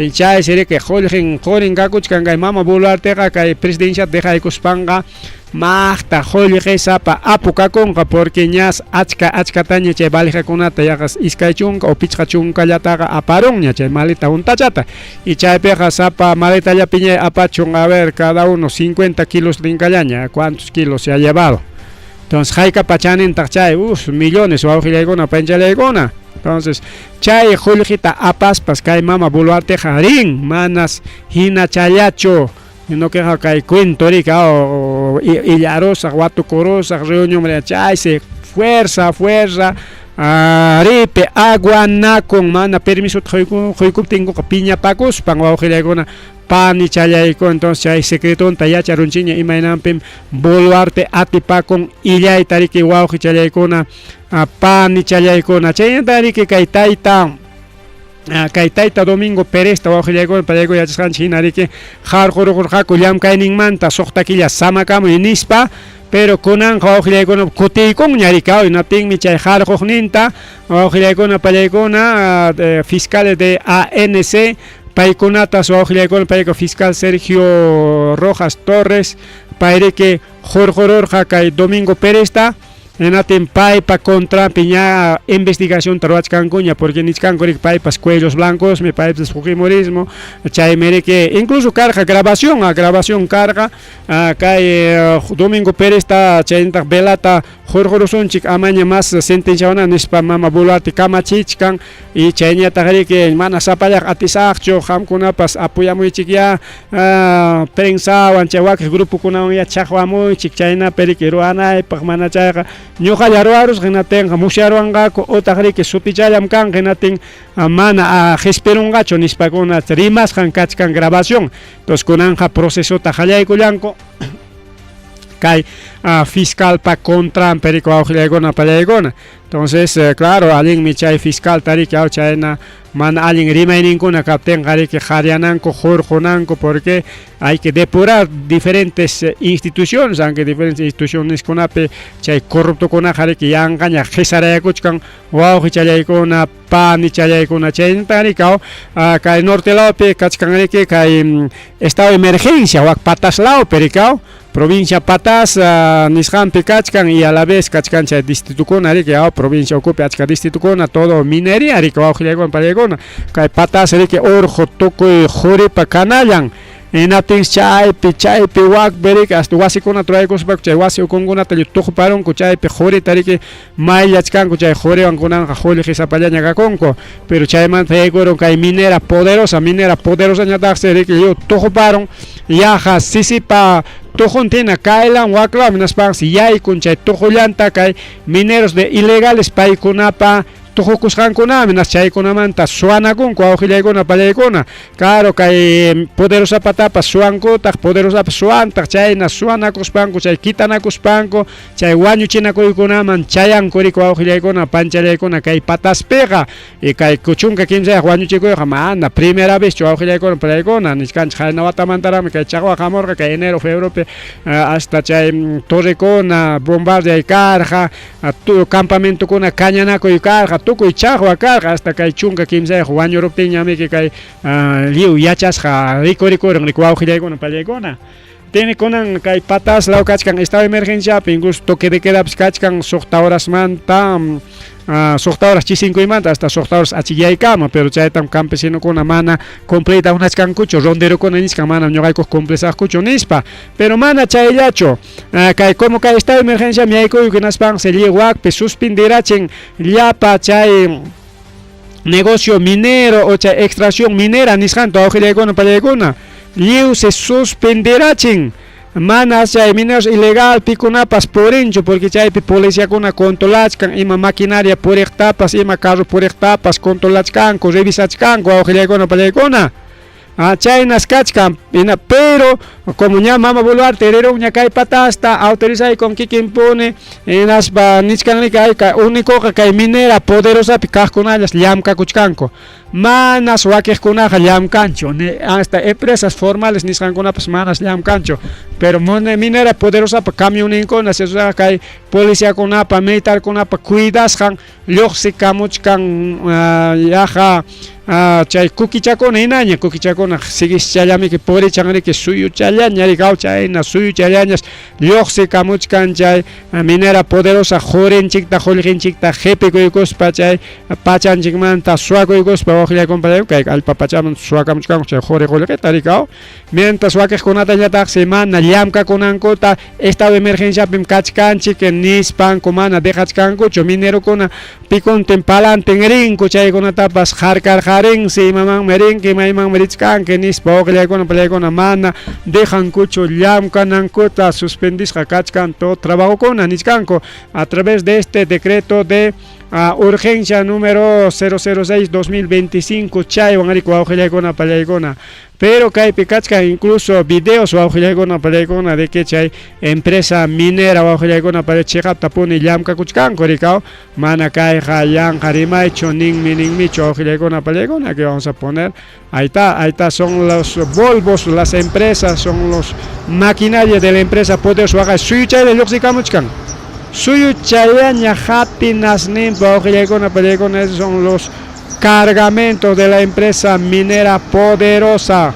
Chaysi riki qullqin qurin kakuchkan kay mama Boluarteqa kay presidenciata dejaykuspanqa maqta qullqisapa apu kakunqa porque ñas achka achkataña chay valijakunata yaqas 20 o 50 chunka aparunña chay maleta huntachata y chaypiqa sapa maletallapiña apachun, a ver, cada uno 50 kilos rinkallaña. ¿Cuántos kilos se ha llevado? Entonces, hayka pachanintaq chay? Uf, millones, wawqillaykuna, panchallaykuna. Entonces, chay qullqita apaspas kay mama Boluarteqa rin, manas hinachallachu, no queja kay cuento rika o illarusaq, watukurusaq, reunión, chaysi fuerza fuerza ripi aguanakun mana permisota quykuptinkuqa piñapakuspan, wawqillaykuna, panichallayku. Entonces chay secretonta yacharunchikña, imaynanpim Boluarte atipakun illayta riki, wawqichallaykuna, panichallaykuna. Chaynata riki kay tayta Domingo Perezta, wawqillaykuna, pallaykuna, yachasqanchik hina riki qarqurqurqaku llamkayninmanta 6 killa samakamuy nispa, pero kunanqa, wawqillaykuna, kutiykunña riki. Hinaptinmi chay qarquqninta, wawqillaykuna, pallaykuna, fiscales de ANC paykunatas, wawqillaykuna, paykuna, fiscal Sergio Rojas Torres, payriki hurqururqa kay Domingo Perezta. Hinaptin paypa contranpi ña investigación ruwachkankuña porque nichkanku riki paypas cuellos blancosmi, paypas fujimorismo. Chaymi riki incluso karqa grabación, grabación karqa kay Domingo Perezta chaynataq Velata hurqurusunchik, amaña mas sentenciawana nispa mama Boluarte kamachichkan. Y chayñataq riki mana sapallaq atisaqchu, qamkunapas apoyamuychikyá, prensawan chay wakiq grupokunawan ya chaqwamuychik, chaynapi riki ruwanaypaq, mana chayqa ñuqalla ruwarusqa hinatinqa musyaruwanqaku utaq riki sutichallam kanqa, hinatin mana qispirunqachu nispakuna rimasqan kachkan grabación. Entonces kunanqa procesota qallaykullanku kay fiscalpa contranpi riki, wawqillaykuna, pallaykuna. Entonces, claro, allinmi chay fiscalta riki chayna mana allin rimayninkuna kaptinqa riki qaryananku, hurqunanku, porque hay que depurar diferentes instituciones, aunque diferentes instituciones kunapi chay corruptokunaqa riki yanqaña qisarayakuchkan, wawqichallaykuna, panichallaykuna. Chaynata riki kay norte lawpi kachkan riki kay estado de emergencia wak Patas lawpi riki, provincia Patas nisqanpi kachkan y a la vez kachkan chay distritukuna riki, provincia ukupi achka distritukuna, todo minería riki, wawqillaykuna, pallaykuna. Kay Patas riki urqu tukuy quripa kanallan. Hinaptin chaypi wakpi riki hasta wasikunata ruraykuspa chay wasi ukunkunata tuqparunku, chaypi qurita riki mayllachkanku. Chay quriwan kunanqa qullqisapallaña kakunku, pero chaymanta yaykurun kay Minera Poderosa. Minera Poderosa ñataqsi riki lliw tuqparun, yaqa sisipa tuquntina kaylan waklawan, hinaspansi yaykun chay tuqullanta kay mineros de ilegales paykunapa tuqukusqankunami, nas chaykunamanta suwanakunku, wawqillaykuna, pallaykuna. Claro, kay Poderosapatapas suwankutaq, Poderosapas suwantaq, chayna suwanakuspanku, chay kitanakuspanku, chay wañuchinakuykunaman chayanku riki, wawqillaykuna, panchallaykuna. Kay Pataspiqa y kay 13 wañuchikuyqa mana primera vez chu, wawqillaykuna, pallaykuna. Nichkanchik qayna watamantaraqmi kay chaqwa hamurqa, kay enero, febreropi, hasta chay torrekuna bombardeay karqa, campamentokuna kañanakuy karqa, tukuy chaqwa karqa, hasta kay 13 wañuruptinñamiki kay lliw yachasqa rikurikurin riki, wawqillaykuna, pallaykuna. Tiene kunan kay Patas law kachkan estado de emergenciapi, incluso toque de quedapas kachkan 6 horasmanta, 6 horas chisinkuymanta hasta 6 horas achikyaykama, pero chaytam campesinokuna mana cumpliyta munachkankuchu, ronderokuna nichkan mana ñuqaykuq cumplisaqkuchu nispa. Pero mana chayllachu, kay como kay estado de emergencia yaykuyku, hinaspansi lliw wakpi suspendirachin llapa chay negocio minero o chay extracción minera nisqanta, wawqillaykuna, pallaykuna, lliw se suspenderachin. Mana chay mineros ilegal pikunapas purinchu, porque chaypi policiakuna controlachkan ima maquinaria puriqtapas, ima carro puriqtapas controlachkanku, revisachkanku, wawqillaykuna, pallaykuna. Chaynas kachkan, pero como ña mama Boluarte rirunña kay Patasta autorizay con kikinpuni, hinaspa nichkan riki kay únicoqa kay Minera Poderosapi kaqkunallas llamkakuchkanku, manas wakiqkunaqa llamkanchu, hasta empresas formales nisqankunapas manas llamkanchu, pero Minera Poderosapa camionninkuna kay policiakunapa, militarkunapa cuidasqan lluqsikamuchkan yaqa. Chay kukichakuna hinaña, kukichakuna siguischallamiki purichanriki suyuchallaña rikaw chayna suyuchallañas lluqsikamuchkan chay minera poderosa qurinchikta qullqinchikta qipikuykuspa chay pachanchikmanta suwakuykuspa waqllakunpa kay allpa pachaman suwakamuchkanku chay quri qullqita rikaw mientras wakiqkunatañataqsi mana llamkakunankuta estado de emergenciapim kachkanchik nispanku mana dejachkankuchu minerokuna Pikuntin palantin rinku chaykunatapas harkarqarinsi imamanmi rinki maymanmi richkanki nispa wawqillaykuna pallaykuna mana dejankuchu llamkanankuta suspendisqa kachkan todo trabajokuna nichkanku a través de este decreto de urgencia número 006-2025 chaywan riku wawqillaykuna pallaykuna. Pero kaypi kachkan incluso videos wawqillaykuna pallaykuna de que chay empresa minera wawqillaykuna pallay chiqaptapuni llamkakuchkanku rikaw mana kayqa yanqa rimaychu ninmi ninmichu wawqillaykuna pallaykuna que vamos a poner ahí está, ahí está son los Volvos, las empresas son los maquinaria de la empresa poderosa waqay suyuchaylla lluqsikamuchkan suyuchayllaña hatinasninpa wawqillaykuna pallaykuna esos son los cargamento de la empresa minera poderosa.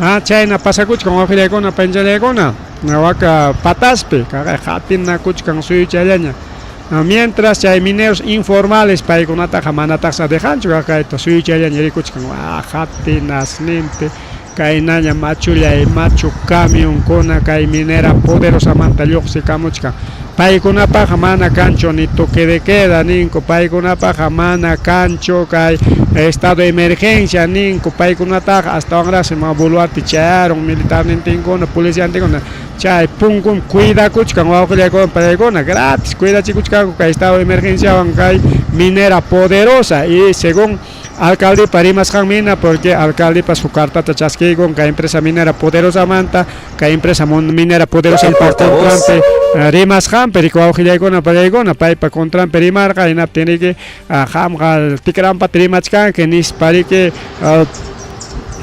Ah, chayna pasakuchkan wawqillaykuna panchallaykuna waka pataspi kaqay qatinakuchkan suyuchallaña. Mientras chay mineros informales paykunataqa manataqsa dejanchu kaqayta suyuchallaña rikuchkan ah, qatinasninpi kaynaña machullay machu camionkuna kay minera poderosamanta lluqsikamuchkan. Paykunapaqqa mana kanchu ni toque de queda ninku, paykunapaqqa mana kanchu kay estado de emergencia ninku, paykunataqa astawanraqsi ma Boluarte chayarun militarnintinkuna, policiantinkuna, chay punkun cuidakuchkan wawqillaykuna paykuna gratis cuidachikuchkanku kay estado de emergenciawan kay minera poderosa y según alcaldepa rimasqanmi hina porque alcaldepas huk cartata chaskiykun kay empresa minera poderosamanta kay empresa minera poderosampa contranpi rimasqanpi riki wawqillaykuna pallaykuna paypa contranpi rimarqa hinaptin riki qamqa tikranpata rimachkanki nispa riki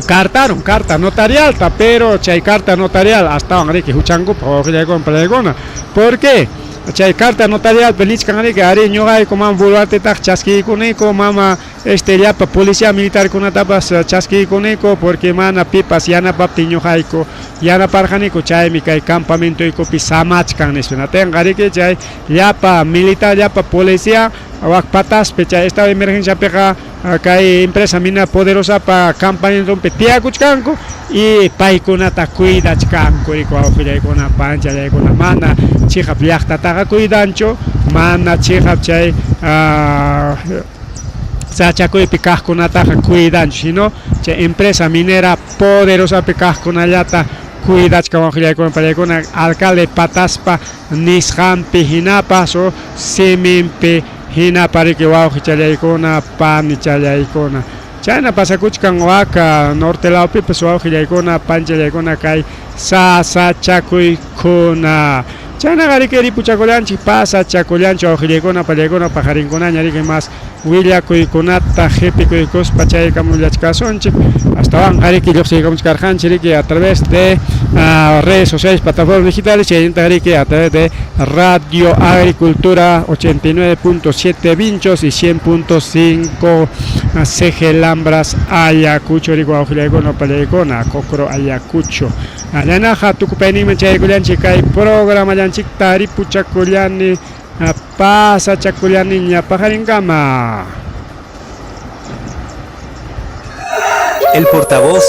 cartaron carta notarialta pero chay carta notarial astawan riki huchankupaq wawqillaykuna pallaykuna porque chay carta notarialpi nichkan riki arí ñuqayku mama Boluartetaq chaskiykuniku mama este llapa policía militarkunatapas chaskiykuniku porque mana pipas yanapaptin ñuqayku yanaparqaniku chaymi kay campamentoykupi samachkan nispa natinqa riki chay llapa militar llapa policía wak pataspi chay estado de emergenciapiqa kay empresa minera poderosapa campamentonpi tiyakuchkanku y paykunata cuidachkanku riki wawqillaykuna panchallaykuna mana chiqap llaqtataqa cuidanchu mana chiqap chay sachakuypi kaqkunataqa cuidanchu sino chay empresa minera poderosapi kaqkunallata cuidachkan wawqillaykuna pallaykuna alcalde pataspa nisqanpi hinapas o siminpi hinapa riki wawqichallaykuna panichallaykuna chayna pasakuchkan waka norte lawpipas wawqillaykuna panchallaykuna kay sasachakuykuna chaynaqa riki ripuchakullanchik pasachakullanchik wawqillaykuna pallaykuna paqarinkunaña riki mas willakuykunata qipikuykuspa chaykamullachkasunchik astawanqa riki lluqsiykamuchkarqanchik riki a través de redes sociales plataformas digitales chaynataq riki a través de Radio Agricultura 89.7 Vinchos y 100.5 CG Lambras Ayacucho riki wawqillaykuna pallaykuna Cocro Ayacucho allanaqa tukupayninman chaykullanchik kay programallanchikta ripuchakullani Pasachakullaniña paqarinkama. El portavoz.